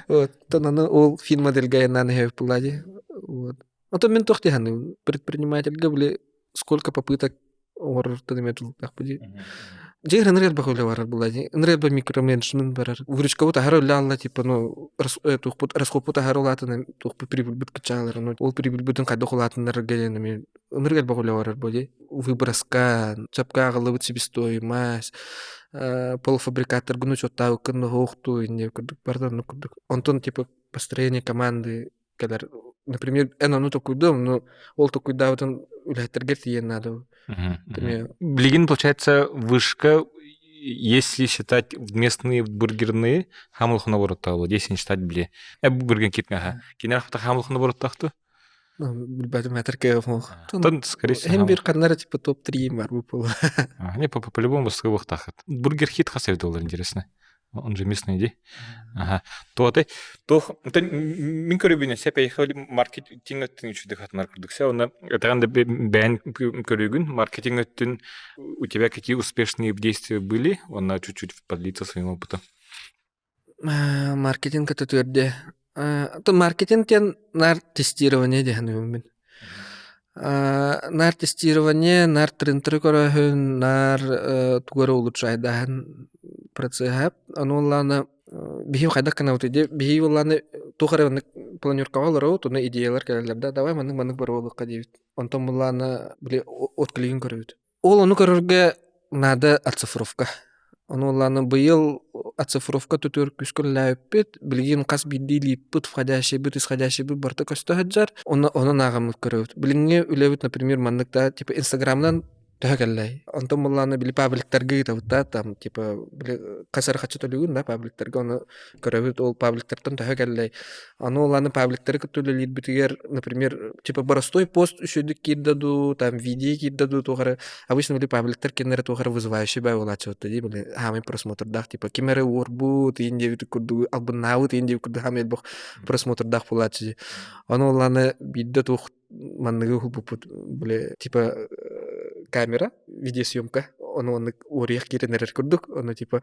Вот. Тон аны ол фин модельга айаннаан иһэбит буолла дии. Вот. Ото мин туох дии саныыбын. Предпринимательгэ били сколько попыток оҥорортон эмиэ тулуктаахпыт дии. Дьиҥэр ынырык элбэх үлэ барар буолла дии. Ынырык элбэх микроменеджмент барар. Выручкабыт аһара үлэ алла типа ну туохпут расходпут аһара улаатан туохпут прибыльбыт кыччаалар. Ну ол прибыльбытын хайдах улаатыннарарга диэн эмиэ ынырык элбэх үлэ барар буо дии. Выброска, сөпкө ааҕыллыбыт себестоимость, полуфабрикаттаргын учуоттаабыккын оһуохтуу инньэ курдук барыта оннук курдук. Онтон типа построение команды кэлэр. Например, эн ону токуйдуом, но ол токуйдаабытын үлэһиттэргэр тиийэн наада. Билигин, получается, вышка, если считать местные бургерные, хамылхына бороттаҕа если не считать били. Бургер китмэхэ. Кинер хамылхына бороттахту? Билбэтим этэр кыах Тон, скорее всего. Хем бир каннара типа топ-3 бар бу Не, по-любому баскыбыхтахат. Бургер хит хас доллар интересно. Он же местный иди. Ага. То ты то мин көрүбүнэ сеп эйхэл маркетинг өттүн үчүдүк хатынар курдук се онно этаган да бэйэн көрүгүн маркетинг өттүн у тебя какие успешные действия были онно чуть-чуть поделиться своим опытом. Маркетинг өтөтүөрдэ. То маркетинг диэн наар тестирование диэн мин. Наар тестирование, наар трендтары көрөөһүн, наар тугу эрэ улучшайдааһын процеһа. Ону уоллаана биһи хайдах гынабытый диye биһи уоллааны туох эрэ маннык планеркаҕа олоробут, ону идеялар кэлэллэр да давай маннык-маннык боруобалыахха диэбит. Онтон буллаана били отклигин көрөбүт. Ол ону көрөргө наада оцифровка. Ону ыллааны быйыл оцифровка түтүөр күүскэ үлэлээбиппит. Билигин хас биирдии лииппит, входящийбыт, исходящийбыт барыта көстө сылдьар. Онно онон ааҕаммыт көрөбүт. Билиҥҥи үлэбит, например, маннык да типа Инстаграмынан төһө кэллэй. Онтон буллааны били пабликтарга ыытабыт да, там типа били хас эрэ хаччы төлүүгүн да пабликтарга ону көрөбүт ол пабликтартан төһө кэллэй. Аны ол аны пабликтары кытта үлэлиирбитигэр, например, типа простой пост үчүгэйдик киирдэ дуу, там видео киирдэ дуу туох эрэ обычно били пабликтар кинилэри туох эрэ вызывающий бай буолааччыбыт дии били хаамай просмотрдаах типа ким эрэ уорбут иин диэбит курдук албыннаабыт иин диэбит курдук хаамай элбэх просмотрдаах буолааччы дии. Аны ол аны биирдэ туох манныгы уһулбуппут били типа камера видеосъемка. Ону оннук уоруйах киирэн эрэр курдук. Ону типа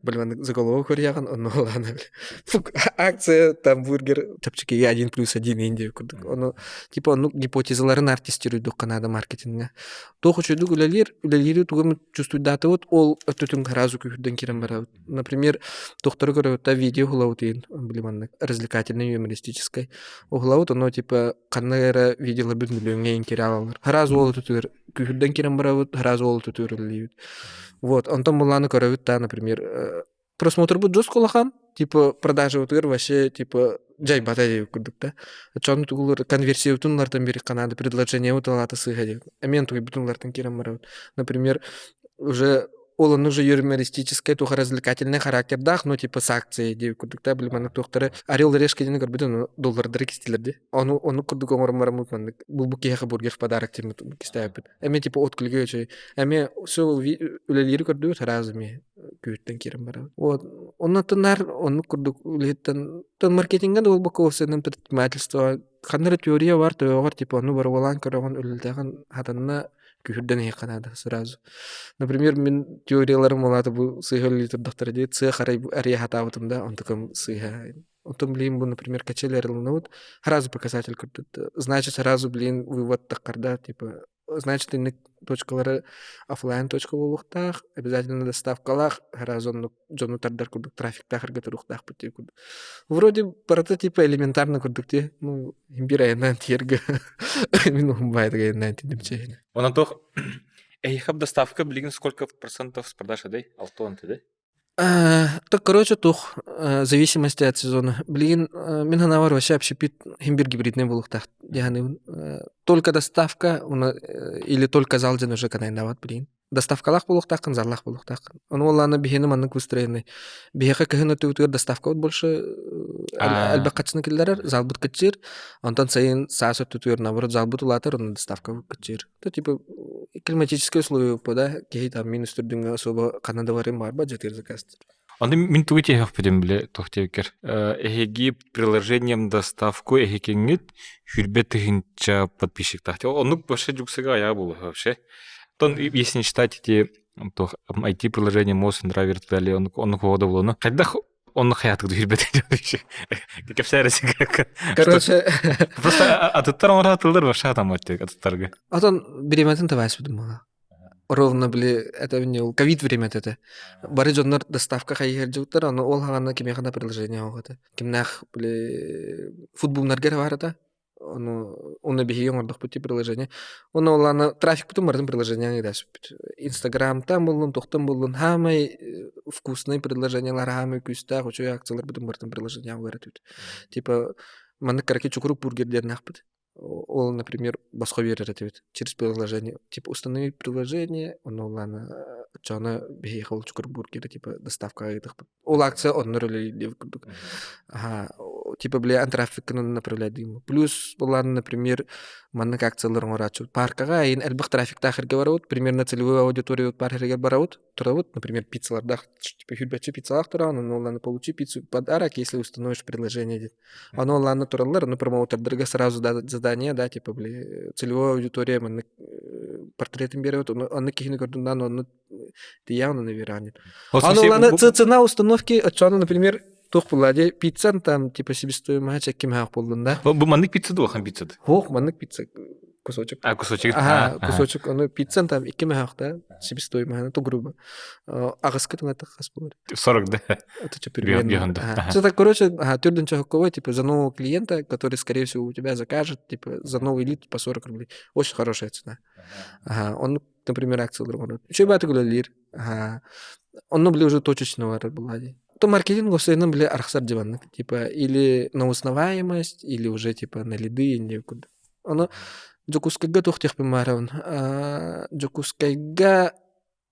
блин маннык заголовок көрүөҕүн, ону улаана фук акция там бургер чэпчэкигэ 1+1 иин курдук. Ону типа оннук гипотезаларын артистируйдукка наада маркетиҥҥа. Туох үчүгүйдүк үлэлиир, үлэлиири тугу чувствуйдаатыбыт, ол өттүтүн сразу күүһүрдэн киирэн барабыт. Например, тухтары көрөбүт да видео уһулабыт иин, били маннык развлекательный юмористическай уһулабыт, ону типа ханна эрэ видеоларбыт миллиоҥҥа иин киирэ алаллар. Сразу ол өттүтүгэр күүһүрдэн киирэн барабыт, сразу ол өттүтүгэр үлэлиибит. Вот, онтон булааны көрөбүт да, например, просмотрбут жестко улахан, типа продажабытыгар вообще типа дьайбата диэбит курдук да. Оччону тугулар конверсиябытын улартан биэриэххэ наада, предложениебыт алаата сыыһа диэбит. Эмиэ тугуйбутун улартан киирэн барабыт. Например, уже ол ону уже юмористическай туох развлекательный характердаах, ну типа с акцией диэбит курдук да, били маннык туохтары Орел решка диэни көрбүтүн ону доллардары кистилэр дии. Ону ону курдук оҥорон бараммыт маннык бу бу киһиэхэ бургер в подарок диэммит кистээбиппит. Эмиэ типа отклига үчүгэй. Эмиэ все үлэлиири көрдүбүт сразу эмиэ күүттэн киирэн барабыт. Вот. Оннотунар оннук курдук үлэһиттэн маркетинга да буолбакка уопсайынан предпринимательство ханна эрэ теория бар төбөҕөр типа ону боруобалаан көрөҕүн үлэлээҕин хатанна күүһүрдэн иһиэххэ наада сразу. Например, мин теорияларым улаата бу сыыһа үлэлии турдахтара дии цех арыйа хатаабытым да онтукам сыыһа. Онтон блин бу например качели арылынабыт сразу показатель көрдөрдө. Значит сразу блин вывод таххарда типа значит инник точкалары оффлайн точка буолуохтаах, обязательно доставкалаах, сразу оннук дьону тардар курдук трафиктаах эргэ туруохтаахпыт диye курдук. Вроде барыта типа элементарно курдук дии. Ну, бир айаннаан тиэргэ мин уһунбаайдык айаннаан тиийдим чэйин. Онон туох эһиэхэ доставка билигин сколько процентов с продаж этэй? 6 да? Так, короче, тух зависимости от сезона. Билигин мин санаабар вообще общепит хим бир гибридный буолуохтаах диэханыбын. Только доставка или только зал дьэн уже канайнаабат билигин. Доставкалаах буолуохтааххын, заллаах буолуохтааххын. Ону уоллаана биһиэни маннык выстроенный. Биһиэхэ кыһын өттүбүтүгэр доставкабыт больше элбэх хаччыны киллэрэр, залбыт кыччыыр. Онтон сайын саас өттүтүгэр наоборот залбыт улаатар, онно доставкабыт кыччыыр. То типа климатические условия да, киһи там минус түрдүҥҥэ особо ханна да барыан баҕарбат дьэтигэр заказ. Аны мин тугу тиэһэхпитин биле туох диэбиккэр. Эһиги приложением доставку эһикиҥҥит хүрбэ тыһыынча подписчиктаах. Оннук вообще дьуксага аяа буолуо вообще. Тон если не считать эти IT-приложения Мос, Драйвер и так далее, оннук оҕо буолуону. Хайдах онно хаятык дүһүрбэт кэпсээр Короче, просто атыттар оҥоро тыллар вообще атаммат атыттарга. Отон бириэмэтин табаспытым буола. Ровно били это не ол ковид время это. Бары дьоннор доставка хайыһар дьыбыттар, ону ол хаҕана кимиэхэ да приложение оҕото. Кимнээх били футболнарга эрэ баар этэ. Ону ону биһиги оҥордохпут дии приложение. Ону ол трафикпытын барытын приложениеҕа ыытаспыт. Инстаграмтан буллун, туохтан буллун, хаамай вкусный предложениелар, хаамай күүстээх үчүгэй акцияларбытын барытын приложениеҕа ыытабыт. Типа маннык кыракый чукурук бургер диэннээхпит. Ол, например, босхо биэрэр этибит через приложение. Типа установи приложение, ону ыллаана оччоҕуна биһиэхэ ол чукурук бургеры типа доставкаҕа ыытыахпыт. Ол акция оннор үлэлиир курдук. Ага, типа, бля, антрафиккын направлять дейм. Плюс булан, например, маннык акциялар оҥорааччы. Паркаҕа айын элбэх трафиктаах эргэ барабыт, примерно целевую аудиторию пар эргэр барабыт, турабыт, например, пиццалардаах, типа, хүрбэччи пиццалаах тураҕын, ону ылланы получи пиццу подарок, если установишь предложение диэн. Ону ылланы тураллар, ну, промоутердарга сразу задание, да, типа, бля, целевую аудитория маннык портретин беребит, онну киһини көрдүн, онну Ты явно наверное. Ону ыланы цена установки оччону, например, туох буолла дии пиццан там типа себестоимость ким хаах буоллун да. Бу маннык пицца дуо хан пицца Хоох маннык пицца кусочек. А кусочек. Ага, кусочек. Ону пиццан там икки мөһөөх да себестоимость то грубо. Аҕыска туҥата хас буолар. 40 да. Это что примерно. Что так, короче, ага, түрдүн чохокковой, типа, за нового клиента, который, скорее всего, у тебя закажет, типа, за новый лид по 40 рублей. Очень хорошая цена. Ага, он например, акциялар оҥорор. Үчүгэй баатык үлэлиир. Онно били уже точечно барар была дии. То маркетинг осойнан били арахсар диваннык. Типа или на узнаваемость, или уже типа на лиды, или куда. Ону Дьокуускайга туох диэхпин баарабын. Дьокуускайга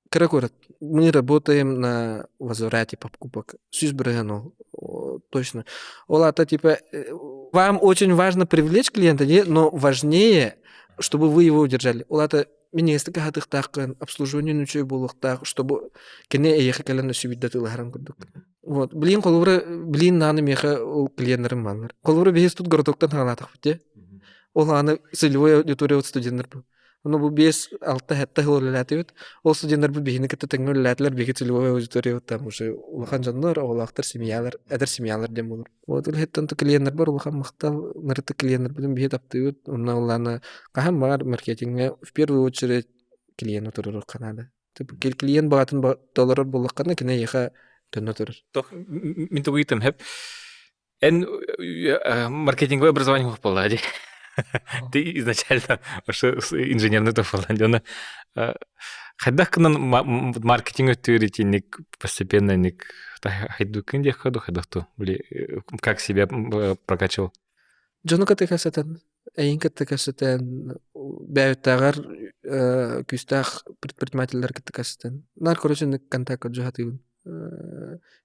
кыра куорат. Мы работаем на возврате покупок. Сүүс бырыһыан ол. Точно. Ол ата типа вам очень важно привлечь клиента, но важнее, чтобы вы его удержали. Ол ата миниистик аһатыахтааххын, обслуживание үчүгэй буолуохтаах, чтобы кини эйиэхэ кэлэн өссө биирдэ атыылаһарын курдук. Вот. Блин, холобура, блин, нааны миэхэ ол клиеннэрим бааллар. Холобура, биһиги тут городоктан хаалаатахпыт дии. Ол ааны целевой аудитория вот студенттар бу. Ону бу 5-6 7 сыл үлэлээтибит. Ол студеннарбыт биһини кытта тэҥҥэ үлэлээтилэр, биһиги целевой аудитория там уже улахан дьоннор, оҕолоохтор, семьялар, эдэр семьялар диэн буолар. Вот үлэһиттэн клиеннэрбэр улахан махтал, нырытык клиеннэрбитин биһи таптыыбыт. Онно ыллаана хаһан баҕар маркетиҥҥа в первую очередь клиены туруоруохха наада. Клиент баҕатын толорор буоллаххына, кини эйиэхэ төннө турар. Мин тугу ыйытым хэп Эн маркетинговое образование буолла дии. Ты изначально вообще инженерный туфалан дьоно хайдах гынан маркетинг өттүгэр итинник постепенно ник хайдуккун диэххэ ду хайдах ту как себя прокачивал? Дьону кытта кэпсэтэн, эйин кытта кэпсэтэн, бэйэбиттээҕэр күүстээх предпринимателлэр кытта кэпсэтэн. Нар короче контакт дьаһатыыбын.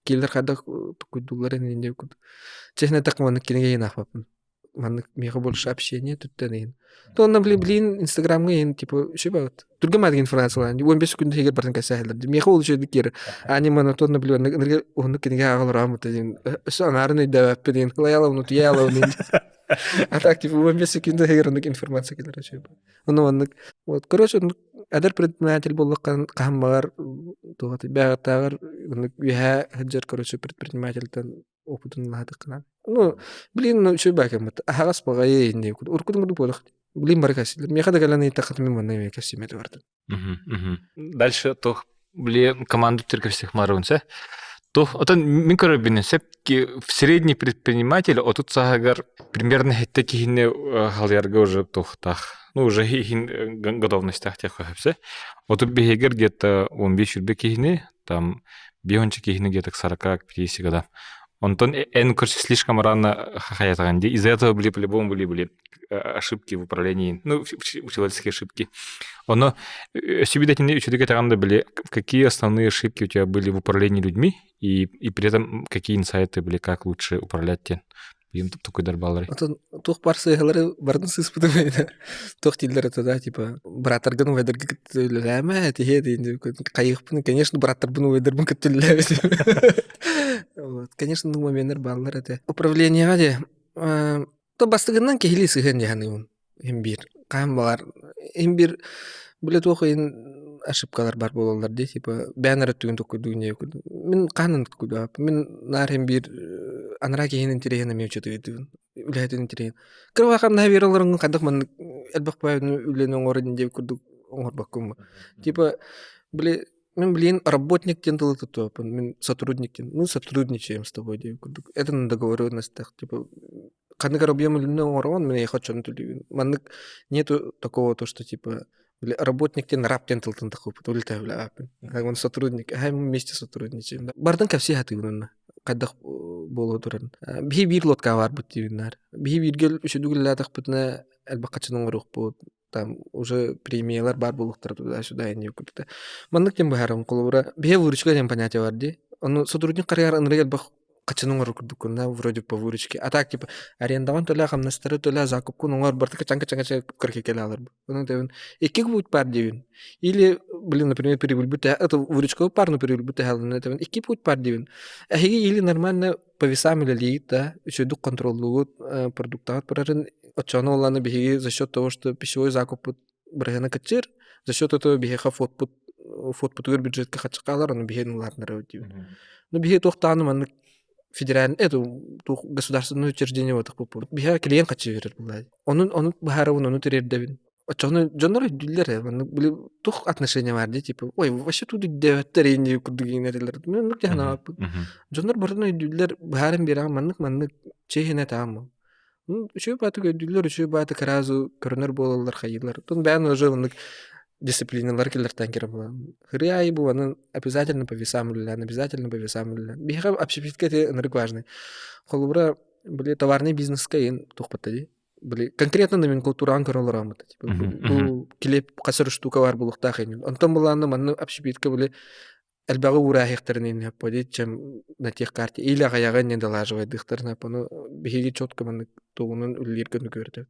Киилэр хайдах тукуйдууллар иннин курдук. Честно эттэххэ маннык кинигэ иһин аахпаппын. Маннык миэхэ больше общение түттэн иһин. То онно блин инстаграмҥа иһин типа үчүгэй түргэн маадык информациялаан 15 күн иһигэр бартын кэсээһэлэр. Миэхэ ол үчүгэйдик киэр. Ани монотонно блин ынырга уһуннук кинигэ ааҕалар аамыта диэн өссө аҥаарын өйдөөбөппүн диэн кылайалабын утуйаалабын А так типа 15 секунда иһигэр оннук информация кэлэр үчүгэй. Ону маннык вот короче оннук эдэр предприниматель буоллахха хаһан баҕар туох бэҕэтээҕэр оннук үөһээ сылдьар короче предпринимательтэн опытын ылаһатаххына ну блин ну үчүгэй баакаммыт аһаҕас баҕайы иннии уруккутун курдук буолах блин бары кэсилэр миэхэ да кэлэн ыйыттаххына мин манна эмиэ кэпсиэмэ бардым. Дальше туох били команду всех марунса туох отон мин көрөрбүнэн сөп средний предприниматель отут сааһыгар примерно хетте киһини халыйарга уже туохтаах ну уже иһин готовностях тех хөпсө отут биһигэр где-то 15 үрбе киһини там бионча киһини где-то к 40 50 годам Онтон эн короче слишком рано хахаятаҕын дии. Из-за этого были по-любому были были ошибки в управлении, ну, человеческие ошибки. Оно себе итинни үчүгэй да были, какие основные ошибки у тебя были в управлении людьми и при этом какие инсайты были, как лучше управлять тен. Биим тукуйдар баллары. Отон туох бар сыыһалары барын сыыспытым туох дииллэр это да типа бырааттаргын убайдарга кытта үлэлээмэ тиһиэ диин хайыахпын конечно бырааттарбын убайдарбын кытта үлэлээбитим вот конечно ну моменттар бааллар этэ управлениеҕа де то бастыгынан киһилии сыһыан дьаһаныыбын иһин биир хаһан баҕар иһин биир бile туох иһин ошибкалар бар буолаллар дии типа бэйэн эрэ өттүгүн токкуйдуугун диye мин хаһан токкуйдаабаппын мин наар иһин биир анараа киһини интэриэһин эмиэ учуутуйдуубун үлэһитин интэриэһин кыра хамнаһы биэрэ олороҥҥун хайдах маннык элбэх баайыны үлэни оҥорон диэбит курдук оҥорбоккун типа били мин блин работник диэн тылы туттубаппын мин сотрудник диэн мы сотрудничаем с тобой диэбит курдук это на договоренностях типа ханнык эрэ объем үлэни оҥороҕун мин эйиэхэ оччону төлүүбүн маннык нету такого то что типа работник диэн раб диэн тылтан таххыппыт улетаю бля он сотрудник аһай мы вместе сотрудничаем бардын кэпсии сатыыбын онно хайдах буолуо турарын биһи биир лодка баарбыт диибин наар биһи бииргэ үчүдүк үлэлээтэхпитинэ элбэх хаччыны оҥоруохпут там уже премиялар баар буолуохтара туда-сюда инньэ курдук маннык диэн быһаарабын холобура биһи выручка диэн понятие бар дии ону сотрудник харыйар ынырык элбэх хаччыны оҥорор курдуккун да вроде по выручке а так типа арендаҕын төлөө хамнастары төлөө закупкун оҥор барыта качан качан качан кыркы алар Онон тэбин икки путь бар диибин или блин например прибыльбут это выручка бар но прибыльбут тэбин икки путь бар диибин эһиги или нормально по весам үлэлиигит да үчүгдүк контроллуугут продуктаҕыт барарын оччону олланы биһиги за счет того что пищевой закуппут бырыһыана кыччыыр за счет этого биһиэхэ фотпут фотпутугар бюджетка хаччы хаалар ону биһиги улаатынарабыт диибин ну биһиги туохтааны маннык федеральный это туох государственное учреждение буолбут биһиэхэ клиент хаччы биэрэр буолла онун ону быһаарабын ону тириэрдэбин Оччоҕуна дьоннор өйдүүллэр ээ, маннык били туох отношение баар дии типа ой вообще тут өйдөөбөттөр иин курдук иҥэрэллэр. Мин оннук дии санаабаппын. Дьоннор барытын өйдүүллэр, быһааран биэрэҕин маннык-маннык чиэһинэ таам. Үчүгэй баатык өйдүүллэр, үчүгэй баатык сразу көрөнөр буолаллар, хайыылар. Тун бэйэн уже оннук дисциплиналар кэллэртэн киирэн буолан. Хырыы аайы бу аны обязательно по весам үлэлээн, обязательно по весам үлэлээн. Биһиэхэ общепитка ити ынырык важный. Холобура, били товарный бизнеска иин туохпатта дии. Били конкретно номенклатураҕын көрө олороммут типа бу килиэп хасыр штука бар буолуохтаах иннин. Онтон былаанна манна общепитка били Элбэҕи уурааһыахтарын иннэ подит, чем на тех карте. Или аҕыйаҕы не долаживайдыахтарын ону биһиги четко маннык тугунан үлэлиир гына көрдөк.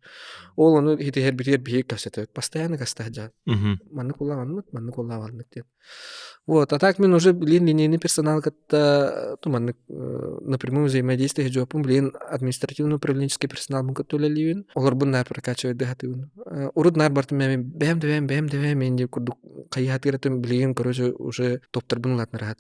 Ол ону итиһэрбитигэр биһиги кэпсэтэбит. Постоянно кастаһдьаан. Маннык улаҕанмыт, маннык улаҕаннык диэн. Вот, а так мен уже, блин, линейный персонал кытта ту маннык напрямую взаимодействие жоппун, блин, административно-управленческий персонал мун кытта үлэлиибин. Олорбун наар прокачивать дыхатыбын. Урут наар бартым мен бэм да бэм бэм да бэм мен деп курдук хайыһатыгар билигин, короче, уже топтарбын улаатынар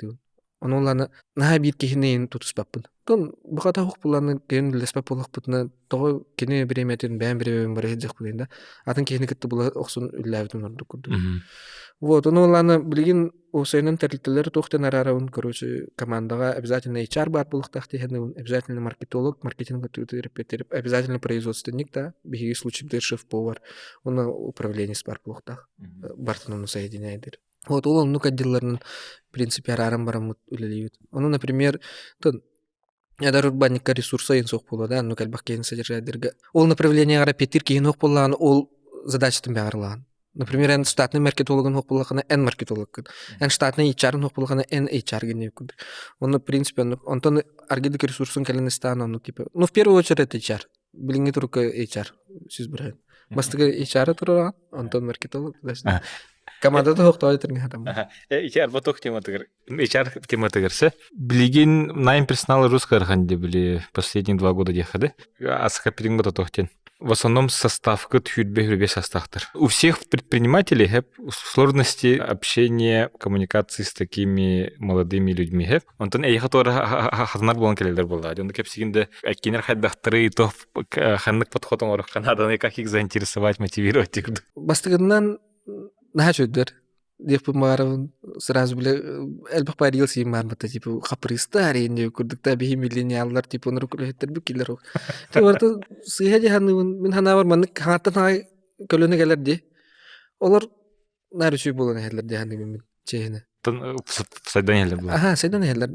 Ону улаана наһаа биир киһини тутуспаппын. Тон бухата хух буланы киһин үллэспэт буоллахпытына тоҕо кини бириэмэтин бэйэм бириэмэбин бара сылдьыахпыный да атын киһини кытта була охсон үллээбитим ордук курдук. Вот ону улаана билигин уопсайынан тэрилтэлэр туохтан араарабын короче командаҕа обязательно HR баар буолуохтаах диэхинэбин обязательно маркетолог маркетинг обязательно производственник да биһиги случайдыыр шеф-повар уонна управленец баар буолуохтаах бартын ону соединяйдыр. Вот ол оннук отделларынан в принципе арааран бараммыт үлэлиибит. Ону, например, тон эдэр урбаанньыкка ресурса иһин суох буолуо да, оннук элбэх киһини содержайдырга. Ол направлениеҕа репетир киһин суох буоллаҕына, ол задачатын бэҕэрлаҕын. Например, эн штатный маркетологын суох буоллаххына, эн маркетологкын. Эн штатный HR-ын суох буоллаххына, эн HR-гын диэбит курдук. Онно, в принципе, оннук. Онтон аргидык ресурсын кэлэн истаан оннук типа. Ну, в первую очередь HR. Билиҥҥи турукка HR сүүс бырыһыан. Бастакы HR туруораҕын, онтон маркетолог. Командата суохтоҕо этэргэ хатаммыт. HR ботух тематыгар HR тематыгар се. Билигин найм персонала русская арханди были последние 2 года дехады. Асха пиринг бототохтен. В основном составка түрбе-хүрбе составтар. У всех предпринимателей хэп сложности общения, коммуникации с такими молодыми людьми хэп. Онтон эйиэхэ туора хатанар буолан кэлэллэр буолла. Онно кэпсигин кэнэр хайдахтары то ханнык подход оҥорохха нааданы как их заинтересовать, мотивировать курдук. Бастакытынан наһаа үчүгдэр диэхпин баҕарабын сразу бile элбэх парил сиим баарбыта типа хапрыыстар иин курдук та биһи миллениаллар типа онору күлэһиттэр киллер барыта сыыһа дии саныыбын мин санаабар маннык хаҥаттан хаҥай көлөнө кэлэр дии олор наар үчүгэй буолан иһэллэр дии саныыбын мин чиэһинэ сайдан иһэллэр буолан аха сайдан иһэллэр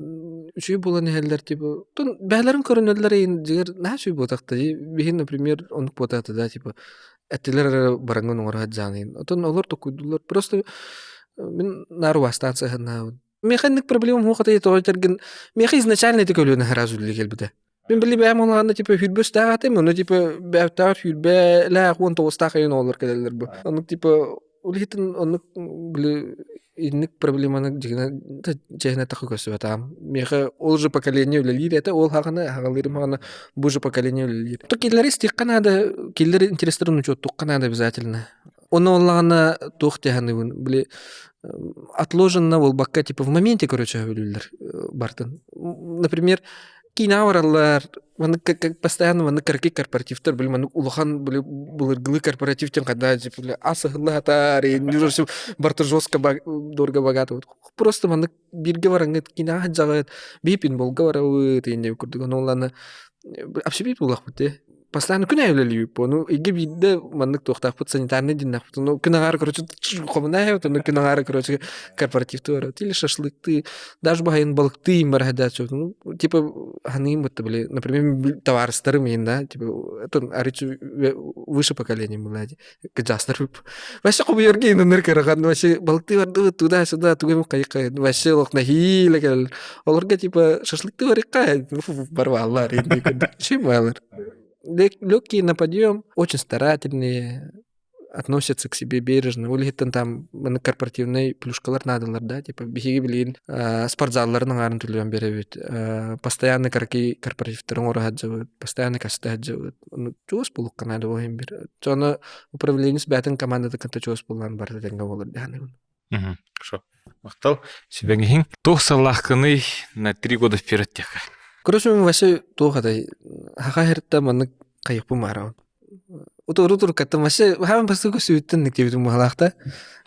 үчүгэй буолан иһэллэр типа тон бэйэлэрин көрүнэллэр иин дьиҥэр наһаа үчүгэй буотахта дии биһин например оннук буотаата да типа этилэр эрэ бараҥҥын оҥоро сылдьаҕын отон олор токуйдулар просто мин наар убаастаан сыһыннаабын миэхэ инник проблемам суох этэ тоҕо этэргин миэхэ изначально ити көлүөнэ сразу үлэлии кэлбитэ мин били бэйэм улаанна типа сүүрбэ этим ону типа бэйэбитээҕэр сүүрбэлээх уон тоҕустаах айан оҕолор кэлэллэр бу оннук типа ол иһитин оннук били инник проблеманы дьиҥинэ чиэһинэ тахы көрсүбэтаам миэхэ ол же поколение үлэлиир этэ ол хаҕана хаҕалыырым хаҕана бу же поколение үлэлиир то кинилэри истиэххэ наада кинилэр интерестерин учуоттуохха наада обязательно ону оллаҕына туох дии били отложенно буолбакка типа в моменте короче өлүүллэр бартын например киинэҕэ бараллар маннык постоянно маннык кыракый корпоративтар били маннык улахан били былыргылыы корпоратив диэн хайдах били ас ыһылла сатаар барыта жестко дорого богато просто маннык бииргэ бараҥҥыт киинэҕэ сылдьаҕыт биир пинболга барабыт инньэ курдук ону ылланы общепит буоллахпыт дии постоянно күн аайы үлэлиибит ону ыйга биирдэ маннык туохтаахпыт санитарный дьиннээхпит ону күн аҥаара короче хомунаайабыт ону күн аҥаара короче корпоративты барабыт или шашлыкты даже баһайын балыктыы им бараһа ну типа ханыым будто били например табаарыстарым иин да типа это арычы выше поколение была кыдьаастар вообще хомуйарга иннэр кырахан вообще балыктыы бардыбыт туда сюда тугу кайка вообще олох нэһиилэ кэлэр олорго типа шашлыкты барыкка барбааллар чем балар легкие на подъем очень старательные относятся к себе бережно. Ол иһиттэн там маны корпоративный плюшкалар наадалар да, типа биһиги билигин спортзалларын аҥаарын төлөөн биэрэбит, постоянно караки корпоративтарын оҥоро сылдьабыт, постоянно каста сылдьабыт. Ону чугас буолуохха наада ол иһин бир. Ону управленец бэйэтин командата кытта чугас буолан барыта тэҥҥэ буолар дии саныыбын. Хорошо. Махтал. Сүбэҥ иһин. Туох сыллаахкыный на 3 года вперед диэххэ? Короче, мен вообще туох атай хаха херта маннык хайыппын баарабын. Утуру туркаттым вообще хаан бастакы сүүттэн диэбитим быһалаахта.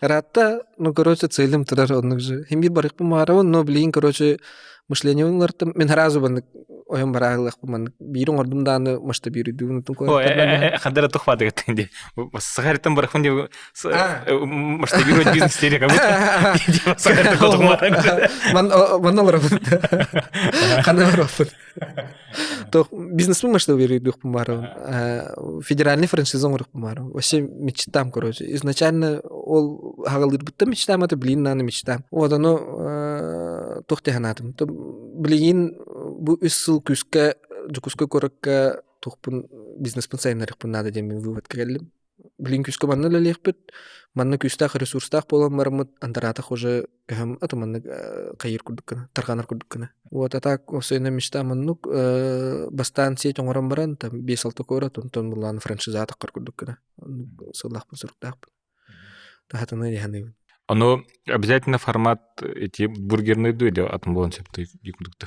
Ыраатта, ну короче, целым турар оннук же. Хим бир барыппын баарабын, но блин, короче, мышление улартым. Мен сразу маннык Ойон бараалыахпын маннык биир оҥордум дааны масштабируйдуубун отун Хандара тух баадыгаттан ди. Сахарыттан барахпын ди масштабировать бизнес серия как будто. Сахарыттан котугумар. Ман манна олоробун. Ханна бараппын. Тох бизнеспин масштабируйдуохпун баарабын. Федеральный франшиза оҥоруохпун баарабын. Вообще мечтам, короче. Изначально ол хагалыырбыттан мечтам это блин нааны мечтам. Вот ону туох санаатым. Билигин бу үс сыл күүскэ Дьокуускай куоракка туохпун бизнеспин сайыннарыахпын наада диэн выводка кэллим. Билигин күүскэ манна үлэлиэхпит, манна күүстээх ресурстаах буолан бараммыт антараатах уже көһөм аты маннык хайыыр курдук гына, тарҕанар курдук гына. Вот а так осойна мечта маннык бастаан сеть оҥорон баран там 5-6 куорат, онтон булаан франшиза таххар курдук гына. Сыллаахпын суруктаахпын. Таһатыны дьаһаныыбын. Ону обязательно формат эти бургерные ду или атын буолан сөптүй курдукту?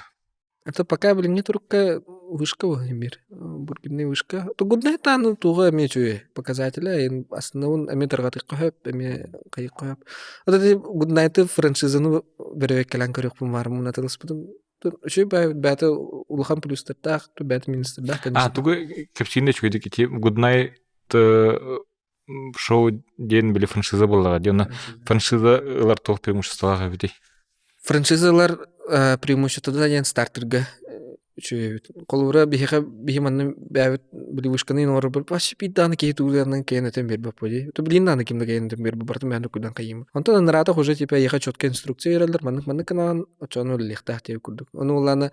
Это пока билиҥҥи турукка вышка мир. Бургерный вышка. Тугунна тааны туга эмиэ үчүгэй показателя основун эмиэ тарҕатыахха сөп, эмиэ хайыахха сөп. Вот эти гуднайты франшизаны бөрөбөккэлээн көрүөхпүн баар мунатылыспытым. Үчүгэй бэйэтэ улахан плюстардаах, бэйэтэ минустардаах, конечно. А тугу кэпсиин да үчүгэйдик ити гуднайт шоу диэн били франшиза буоллаҕа дии онно франшиза ылар туох преимуществолаах эбитий Франшизалар преимуществода диэн стартерга үчүгэй эбит. Холобура биһиэхэ биһи манна бэйэбит били вышканы оҥорорбут вообще биир даҕаны киһи тугуданан кэйэн этэн биэрбэт буолуо. То билин даҕаны ким да кэйэн этэн биэрбэт барытын бэйэм токуйдан хайыым. Онтон анараатах уже типа эйиэхэ четкая инструкция биэрэллэр маннык маннык гынаҕын оччоҕуна үлэлиэхтээх диэбит курдук. Ону улаана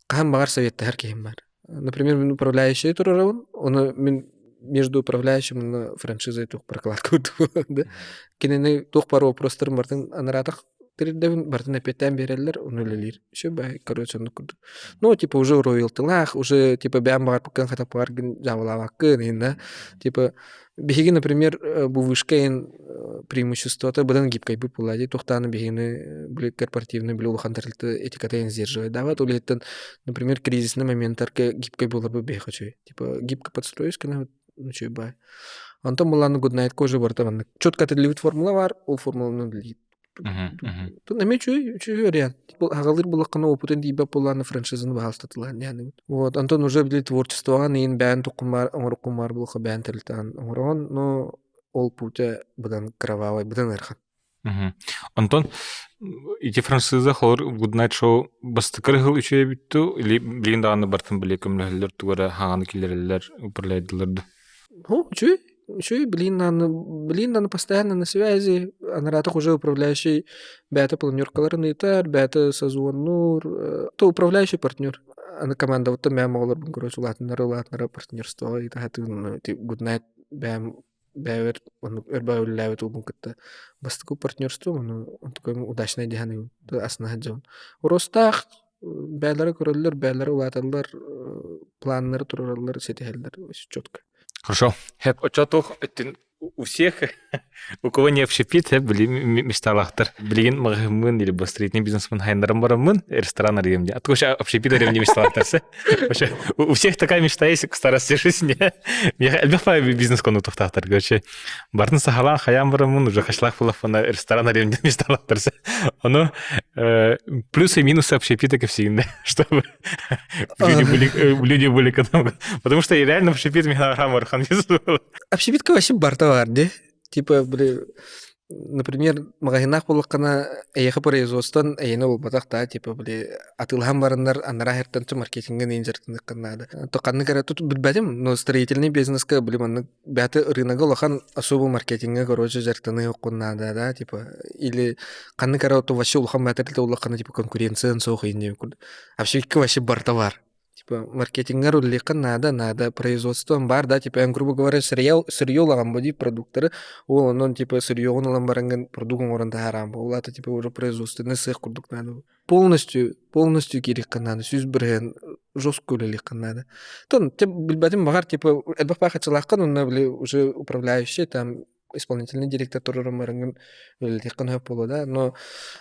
хаһан баҕар советтаһар киһим баар. Например, мин управляющий турарабын, ону мин между управляющим уонна франшизой туох прокладка да. Кинини туох баар вопростарын барытын анараатах тирирдэбин, барытын эппиэттээн биэрэллэр, ону үлэлиир. Еще бай, короче, оннук курдук. Ну, типа, уже роялтылаах, уже, типа, бэйэм баҕарбыккын хатаппаргын дьаабылаабаккын, инна. Типа, Биһиги, например, бу вышка эн преимуществота быдан гибкайбыт буолла дии. Туохтааны биһигини били корпоративный били улахан тэрилтэ этиката сдерживает. Давай улиһиттэн, например, кризисный моменттарга гибкай буоларбыт биһиэхэ үчүгэй. Типа гибко подстроишь гына үчүгэй баай. Онтон булааны Goodnight кожа барыта маннык четко этиллибит формула бар, ол формуланы билиит. Тут эмиэ үчүгэй, үчүгэй вариант. Аҕалыыр буллаххына опытын тиийбэт буоллаҕына франшизаны баһаалыстатылаан диэн. Вот, онтон уже били творчествоҕа иин бэйэн туккумаар оҥоруккумаар буолха бэйэн тэрилтэҕин оҥороҕун, но ол путя быдан кровавай, быдан ыарахан. Онтон ити франшиза холор Good Night Show бастакы ыһыл үчүгэй бүттү или билигин даҕаны бартын били көмөлөһөллөр тугу эрэ хаҥаны киллэрэллэр управляйдылар да? Ну, үчүгэй. Үчүгэй, блин, аны, блин, аны постоянно на связи, анараатах уже управляющий бэйэтэ планеркаларын ыытар, бэйэтэ созвоннуур, то управляющий партнер. Аны командабыттан бэйэм оҕолорбун короче улаатыннара улаатыннара партнерствоҕа ыыта сатыыбын good night бэйэм бэйэбэр оннук өрбө үлэлээбит уолбун кытта бастакы партнерством ону такой удачный дии саныыбын астына сылдьабын. Ростаах бэйэлэрэ көрөллөр, бэйэлэрэ улааталлар, планнары туруораллар, ситиһэллэр четко. Хорошо. Хэп очотух өттүн у всех, у кого не общепит, били мечталахтар. Билигин маҕаһыммын или строительный бизнесмен хайнарым бараммын, ресторан арыйым дии. А то общепит арыйым не мечталахтарсы. Вообще, у всех такая мечта есть к старости жизни. Элбэх бизнес кону тухтахтар. Короче, бартын сахалаан хайаан бараммын, уже хашлах булафана ресторан арыйым диэн мечталахтарсы. Ону плюсы и минусы общепита кэпсигинде, чтобы люди были, люди были к этому. Потому что реально общепит михнарам архан Общепитка вообще барта бар дии. Типа, били, например, маҕаһыыннаах буоллаххына, эйиэхэ производствон эйиэнэ буолбатах да, типа, били, атыылаһан бараннар анараа иһэртэн маркетиҥҥа иин дьарыктаныаххын наада. То ханнык эрэ тут билбэтим, но строительный бизнеска, били, маннык бэйэтэ рынога улахан особо маркетиҥҥа, короче, дьарыктаныаххын наада, да, типа, или ханнык эрэ то вообще улахан бэйэтэ улахана, типа, конкуренция суох иин курдук. Общепитка вообще барыта бар. Типа маркетингар үлэлиэххэ наада, наада производством бар да, типа, грубо говоря, сырье, сырье ылаҕын бу дии продуктары, ол онон типа сырьеҕун ылан бараҥҥын продукт оҥорон таһаараҕын ол аата типа уже производственный сыах курдук наада. Полностью, полностью киириэххэ наада, 100% жестко үлэлиэххэ наада. Тон, билбэтим баҕар типа элбэх баахаччылааххын онно били уже управляющий там исполнительный директор турарым бараҥҥын үлэлиэххин сөп буолуо да но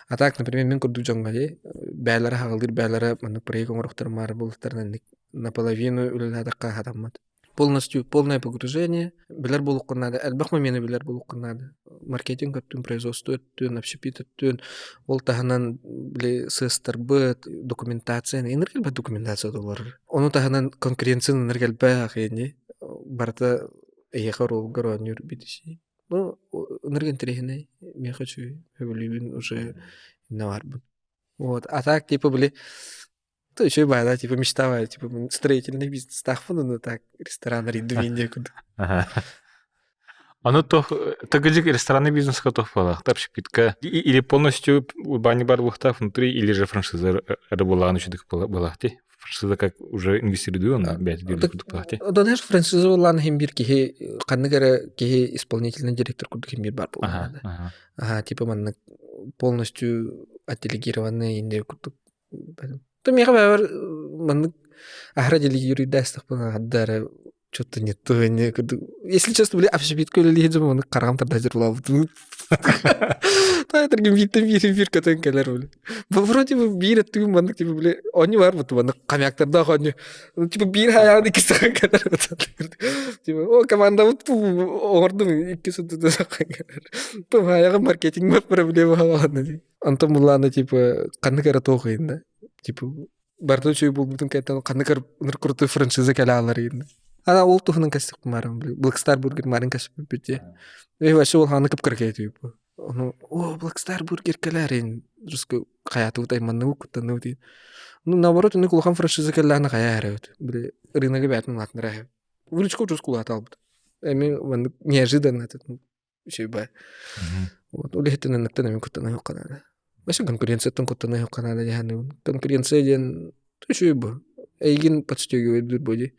а так например мин курдук дьоҥҥо дии бээлэрэ хаҕылыыр бээлэрэ маннык проект оҥоруохтарын маары буолуохтарын наполовину үлэлээтэххэ сатаммат. Полностью полное погружение. Билэр буолуоххун наада, элбэх момены билэр буолуоххун наада. Маркетинг өттүн, производство өттүн, общепит өттүн, ол таһынан били сыастарбыт, документация, инер элбэх документация олорор. Ону таһынан конкуренция инер элбэх ини барыта эйиэхэ оруолгар оонньуур битиси. Ну, ынырык интэриэһинэй, миэхэ үчүгэй, сөбүлүүбүн уже иннэ барбын. Вот, а так, типа, били, то еще и баайда, типа, мечта типа, строительный бизнестаахпын, ну так, ресторан арыйдым инде курдук. Ону тох тыгыжык ресторанный бизнеска тох буолаахта общепитка или полностью бани бар буолуохтаах внутри или же франшиза эрэ буоллаҕына үчүгэй буолаах дии франшиза как уже инвестируйду онно бэйэтэ биир курдук буолаах дии Знаешь, франшиза буоллаан иһин биир киһи ханнык эрэ киһи исполнительный директор курдук иһин биир баар буоллаҕына. Ага, типа маннык полностью отделегированный инде курдук. То миэхэ бэйэбэр маннык аһара делегируйдаастахпына хадда эрэ что-то не то, не Если честно, били общепитка үлэлиир дьон маннык хараҕым тарда булаабытым. Таайтаргын бииртэн биир биир көтөн кэлэр били. Вроде бы биир өттүгүн маннык типа били оонньуу бар буту маннык хомяктардаах оонньуу. Типа биир хайаан икки сахан кэлэр. Типа о командабыт оҥордум икки сутута сахан кэлэр. Тум маркетинг проблема хаалана. Онтон буллаана типа ханнык эрэ туох ыйында. Типа барыта үчүгэй буолбутун кэнниттэн ханнык ыныр крутой франшиза кэлэ аалар иһиннэ. Ана ол туһунан кэстэхпин маарым Black Star Burger маарын кэспиппит дии. Э вообще ол хааны кып-кыракай этибит Ону о Black Star Burger кэлээрин русский хайаатыбыт айманныбыт куттанныбыт диин. Ну наоборот инник улахан франшиза кэллэҕинэ хайаа эрэбит. Били рыногы бээтин улаатыннара эһэбит. Выручка русский улаата албыт. Эми маннык неожиданно этот үчүгэй бай. Вот ол иһиттэн анныктан эми куттаныахха наада. Вообще конкуренцияттан куттаныахха наада дьаһаныыбын. Конкуренция диэн үчүгэй бу. Эйигин подстегивает буо дии.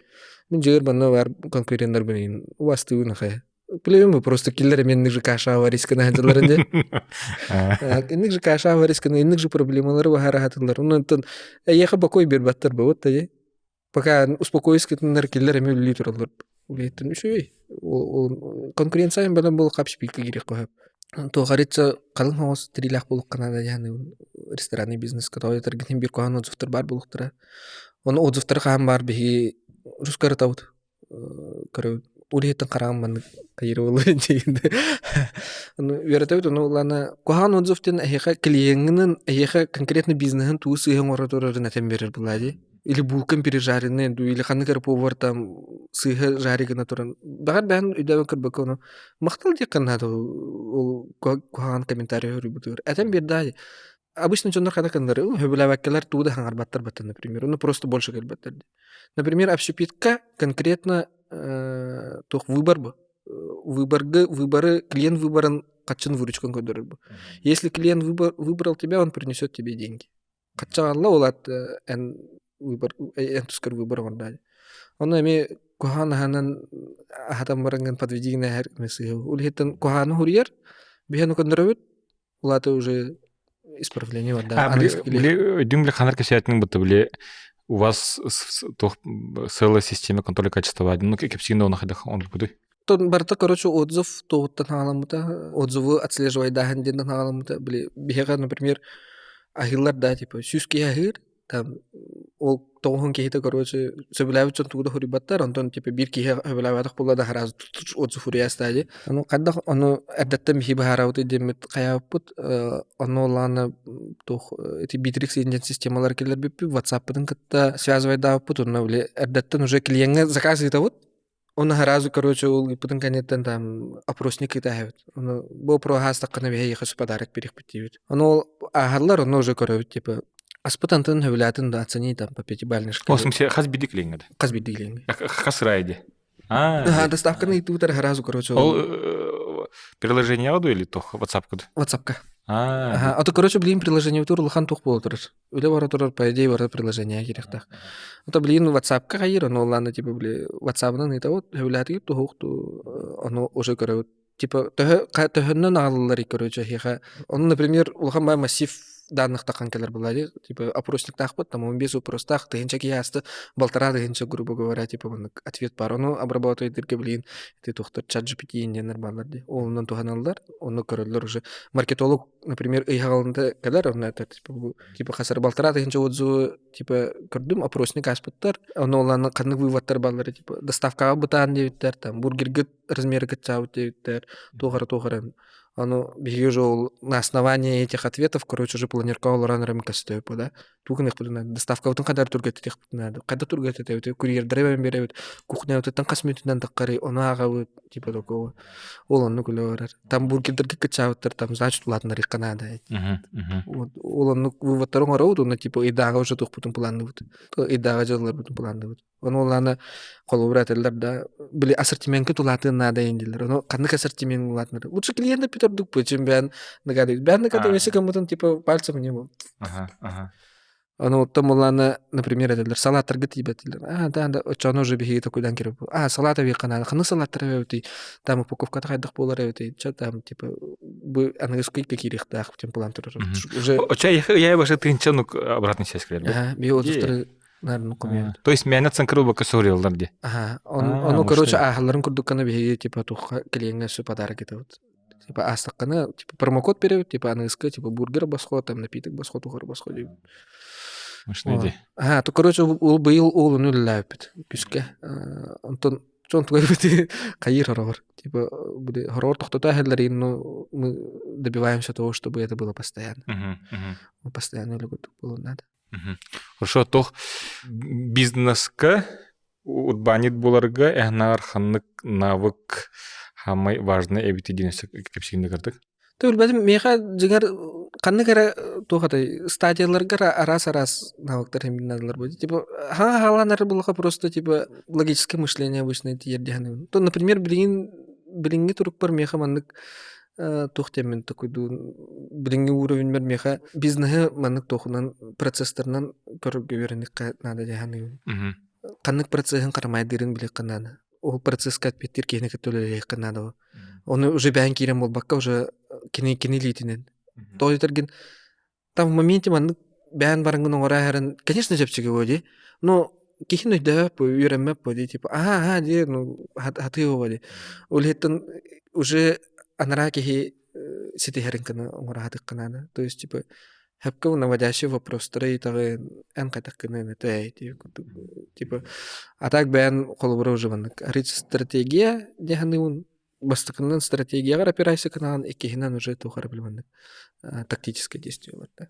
Мин дьиэгэр манна баар конкуреннарбын иһин убастыыбын ахай. Плевем бы просто киллер эми же каша аварийсканы хадылар де. Инник же каша аварийсканы инник же проблемалары баһара хатылар. Онон эйиэхэ бокой бербаттар бу вот Пока успокоискытыннар киллер эмиэ үлэлии тураллар. Үлэһиттэн үчүгэй. Ол конкуренция бэлэм буол хапшпилка киириэх көһөп. Туохарица халыҥ соҕус тириилээх буолуохха наада дьаһаныыбын. Ресторанный бизнеска тоҕо этэргин биир куһаҕан отзывтар баар буолуохтара. Ону отзывтары хаһан баар биһиги русскары табыт. Көрөбүт. Үлэһиттэн хараҕым маннык хайыр буолуо диэн. Ону үөрэтэбит ону ылана куһаҕан отзыв диэн эһиэхэ клиеҥҥинэн эһиэхэ конкретно бизнеһин тугу сыыһа оҥоро турарын этэн биэрэр буолаа дии. Или булкам пережаренный дуу, или ханнык эрэ повар там сыыһа жари гына туран. Баҕар бэйэн өйдөөбөн көрбөккө ону махтал диэххэ наада ол куһаҕан комментарий суруйбутугар. Этэн биэрдэ Обычно дьоннор хайдах гыннар сөбүлээбэккэлэр тугу да хаҥарбаттар баттан, например, ну просто больше кэлбэттэр дии. Например, общепитка конкретно туох выбор бу. Выборгы, выборы, клиент выборын хаччын выручкан көрдөрөр бу. Если клиент выбор, выбрал тебя, он принесет тебе деньги. Хаччаҕалла ол ат эн выбор эн тускар выбор оҥордаа. Ону эми куһаан аһанан аһатан бараҥҥын подведигин эһэр сыһы. Ол иһиттэн куһааны хуруйар, биһэн көрдөрөбүт, Улаата уже исправление бар да. Били өйдүҥ били ханар кэсээтиҥ бутта били у вас туох целая система контроля качества ну кэпсиин да оны хайдах онлукуду Тон барыта короче отзыв туоҕуттан хаҕаламмыта отзывы отслеживайдааһын диэнтэн хаҕаламмыта били биһиэхэ например аһыыллар да типа сүүс киһи аһыыр там ол тоҕуһун киһитэ короче сөбүлээбит дьон тугу да суруйбаттар онтон типа биир киһи сөбүлээбэтэх буолла да сразу отзыв суруйаастаа ону хайдах ону эрдэттэн биһи быһаарабыт диэммит хайаабыппыт ону улаана туох ити Bitrix диэн системалар киллэрбиппит WhatsApp-пытын кытта связывайдаабыппыт онно били эрдэттэн уже клиеҥҥэ заказ ыытабыт. Оны сразу, короче, ол ыыппытын кэнниттэн там опросник ыытаһабыт. Ону бу опроһу аастаххына биһиэхэ подарок бириэхпит диибит. Ону ол ааһаллар, ону уже көрөбүт типа аспыт антын сөбүлээтин да оцени там по пятибалльной шкале. О, в смысле, хас биирдии клиеҥҥэ да? Хас биирдии клиеҥҥэ. Хас ырай дии? А, доставканы ыытыбытар сразу, короче. Ол приложение ду или тох WhatsApp-ка? WhatsApp-ка. Ага, а то, короче, блин, приложение тур улахан туох буола турар. Үлэ бара турар, по идее, барыта приложение киириэхтээх. Ото блин, WhatsApp-ка хайыр, ону ыллаана типа били WhatsApp-ынан ыытабыт, сөбүлээтигит туһуохту, ону уже көрөбүт. Типа төһө төһөннөн аҕалаллар короче, эһиэхэ. Ону, например, улахан бай массив. Данных таххан кэлэр буолла дии. Типа опросниктаахпыт, там он без вопростаах, тыһыынча киһи ааста, полтора тыһыынча, грубо говоря, типа маннык ответ баар. Ону обрабатывайдырга билигин ити тухтар чат GPT диэннэр бааллар дии. Ол онон туһаналлар, ону көрөллөр уже. Маркетолог, например, ыйхаҕалында кэлэр, онно это типа бу типа хасар полтора тыһыынча отзывы типа көрдүм, опросник ааспыттар. Ону оланы ханнык выводтар бааллар, типа доставкаҕа бытаан диэбиттэр, там бургергыт размеры кытчаабыт диэбиттэр, туох эрэ туох эрэ. Ону биһиги уже ол на основании этих ответов, короче, уже планерка олорон эрэ көстөөппө да. Тугун доставкабытын хадар түргэтитиэхпитин наада. Хайда түргэтитэбит, курьердары эбэн биэрэбит, кухнябытыттан хас мүнүүтүнэн таххарый, ону ааҕабыт, типа такого. Ол оннук үлэ барар. Там бургердэргэ кыччаабыттар, там значит улаатыннарыахха наада. Вот ол оннук выводтары оҥоробут, уонна типа ыйдааҕы уже туохпутун планныбыт. Ыйдааҕы дьыалаларбытын планныбыт. Ону улаана холобура этэллэр да, били ассортиментка улаатыан наада дииллэр. Ону ханнык ассортимент улаатынар? Лучше клиент питордук чем бэйэн нагадывает. Бэйэн нагадывает, если кому-то типа пальцем не был. Ону оттон улаана, например, этэллэр, салаттарга тиийбэтилэр. А, да, да, оччону уже биһиги такуйдан кирип. А, салат эбиэххэ наада. Ханнык салаттар эбэбитий? Там упаковката хайдах буолар эбитий? Чэ, там, типа, бу аныгыскы киириэхтээх тем план турар. Уже... Оча я башы тыынча ну обратный связь кэлэр. Ага, би отзывтары Наверное, коммент. То есть мээнэ ценкрыл бакка суруйаллар дии. Аха, ону короче ааһалларын курдук гына биһиги типа тухха клиеҥҥэ өссө подарок этабыт. Типа аастаххына типа промокод беребит, типа аныгыска типа бургер босхо, там напиток босхо, тухар босхо диибит. Мощная идея. Аха, то короче ол быйыл уолуну үлэлээбиппит күскэ. Онтон дьон тугайбыт хайыр хороҕор. Типа били хороҕор тохтото иһэллэрин, но мы добиваемся того, чтобы это было постоянно. Постоянно үлэ курдук буолуон наада. Хорошо, туох бизнеска урбаанньыт буоларга эһнаар ханнык навык хаамай важный эбити диэн кэпсиигин кырдык? Билбэтим, миэхэ дьиҥэр ханнык эрэ туох этэй стадияларга араас-араас навыктар наадалар буолар. Типа хаҥа хаалаан эрэ булаха просто типа логическое мышление обычно тиийэр дии То, например, билигин билиҥҥи турукпар миэхэ маннык туох диэммин такуйдуун билиҥҥи уровеньмэр миэхэ бизнеһы маннык туохунан процесстарынан көрөргө үөрэниэххэ наада дии саныыбын. Ханнык процеһын харамайдыырын билиэххэ наада. Ол процесска ответтиир киһини кытта үлэлиэххэ наада. Ону уже бэйэҥ киирэн буолбакка уже кини кини илиитинэн. Тоҕо диэтэргин там в моменте маннык бэйэн бараҥҥын оҥоро иһэрин, конечно, чэпчэки буо дии. Но киһин өйдөһөп үөрэммэт буо дии, типа аха аха дии, ну хатыы буо дии. Ол иһиттэн уже анараа киһи ситиһэрин гына оҥоро сатыахха наада. То есть типа сөпкө наводящий вопростары ыйытаҕын, эн хайдах гыныан этэй типа а так бэйэн холобура уже маннык стратегия дии саныыбын бастакыннан стратегияҕар опирайся гынаҕын, иккиһинэн уже туох эрэ билбэнник тактическое действие бар да.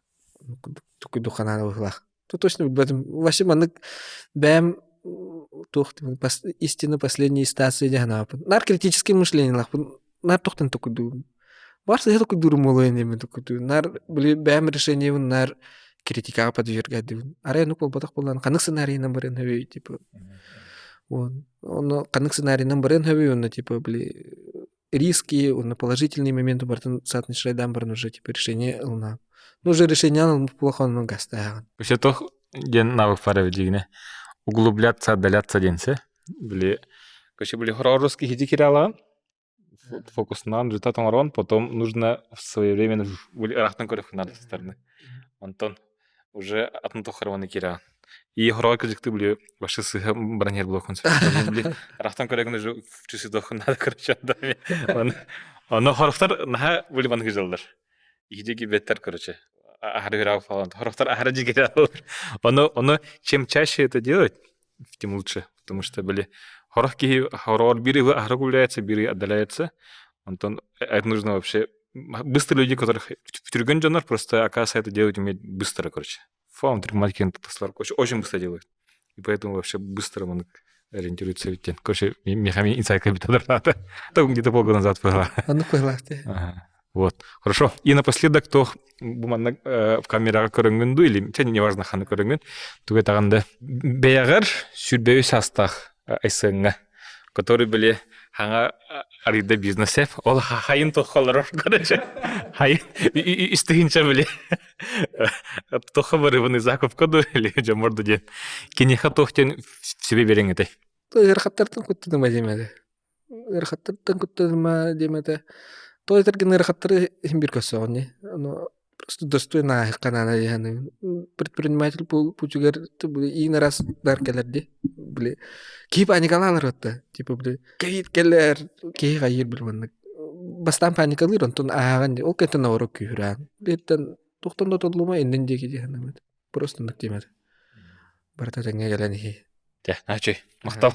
Тукуйду ханаана быһыылаах. То точно билбэтим. Вообще маннык бэйэм туох истина последней инстанции дии санаабыппын. Нар критическое мышлениелаахпын. Нар тохтон тукуйдуубун. Бар сыһа тукуйдуурум буолуо иннибин тукуйдуубун. Нар били бэйэм решениебин нар критикаҕа подвергайдыбын. Арай оннук буолбатах буоллаҕына ханнык сценарийынан барыан сөбүй типа. Онно ханнык сценарийынан барыан сөбүй уонна типа били риски, уонна положительные моменты барытын соотношайдаан баран уже типа решение ылына. Ну уже решение ылыммыт плохо гастааҕын. Вообще тох диэн навык баар эбит дигине. Углубляться, отдаляться диэн се. Били, короче, били хорорус киһи киралаҕын фокуснаан результат оҥорон, потом нужно в своевременно ыраахтан көрөххүн надо со стороны. Онтон уже атын тоххарваны кираан. И хороо кыжыкты били башы сыһа бронер блокун били ыраахтан көрөгүн уже в часы дохун надо короче Оно хорохтар наха били маны кыжаллар. Иһдеги беттер короче. Ахары хирау falan. Хорохтар ахары жигер Оно оно чем чаще это делать, тем лучше. Потому что были хорох киһи хороор бири ахара гуляется, бири отдаляется. Антон, это нужно вообще быстро люди, которых түргөн дьоннор просто оказывается это делать умеют быстро, короче. Фаун түргматикин короче, очень быстро делают. И поэтому вообще быстро он ориентируется ведь. Короче, мехами инсайт капиталар надо. Это где-то полгода назад было. Ону куйлаахты. Вот. Хорошо. И напоследок то бу манна в камераҕа көрөҥҥүн дуу или чэ неважно ханы көрөҥҥүн тугу этаҕын бэйэҕэр сүрбэйү саастаах Айсыҥҥа который били хаҥа арыйда бизнесеп ол хайын тоххолорор короче хайын истыһынча били тохха барыбыны закупка ду или дьоморду диэн киниэхэ туох диэн себе берең этэй Ыарахаттартан куттаныма диэмэтэ. Ыарахаттартан куттаныма диэмэтэ. Тоҕо этэргин ыарахаттары иһин бир көрсөҕүн дии. Ону Просто достойно ааһыахха наада дии саныыбын. Предприниматель путугар иин араас дар кэлэр дии. Били киһи паникалаалар батта. Типа били ковид кэлэр киһи хайыыр били маннык. Бастаан паникалыыр онтон ааҕан дии. Ол кэнтэн наоборот күүһүрээн. Бииртэн тохтон да толлума иннин диэки дии саныыбын. Просто оннук диэмэт. Барыта тэҥҥэ кэлэн иһии. Дьэ, наачый. Махтал.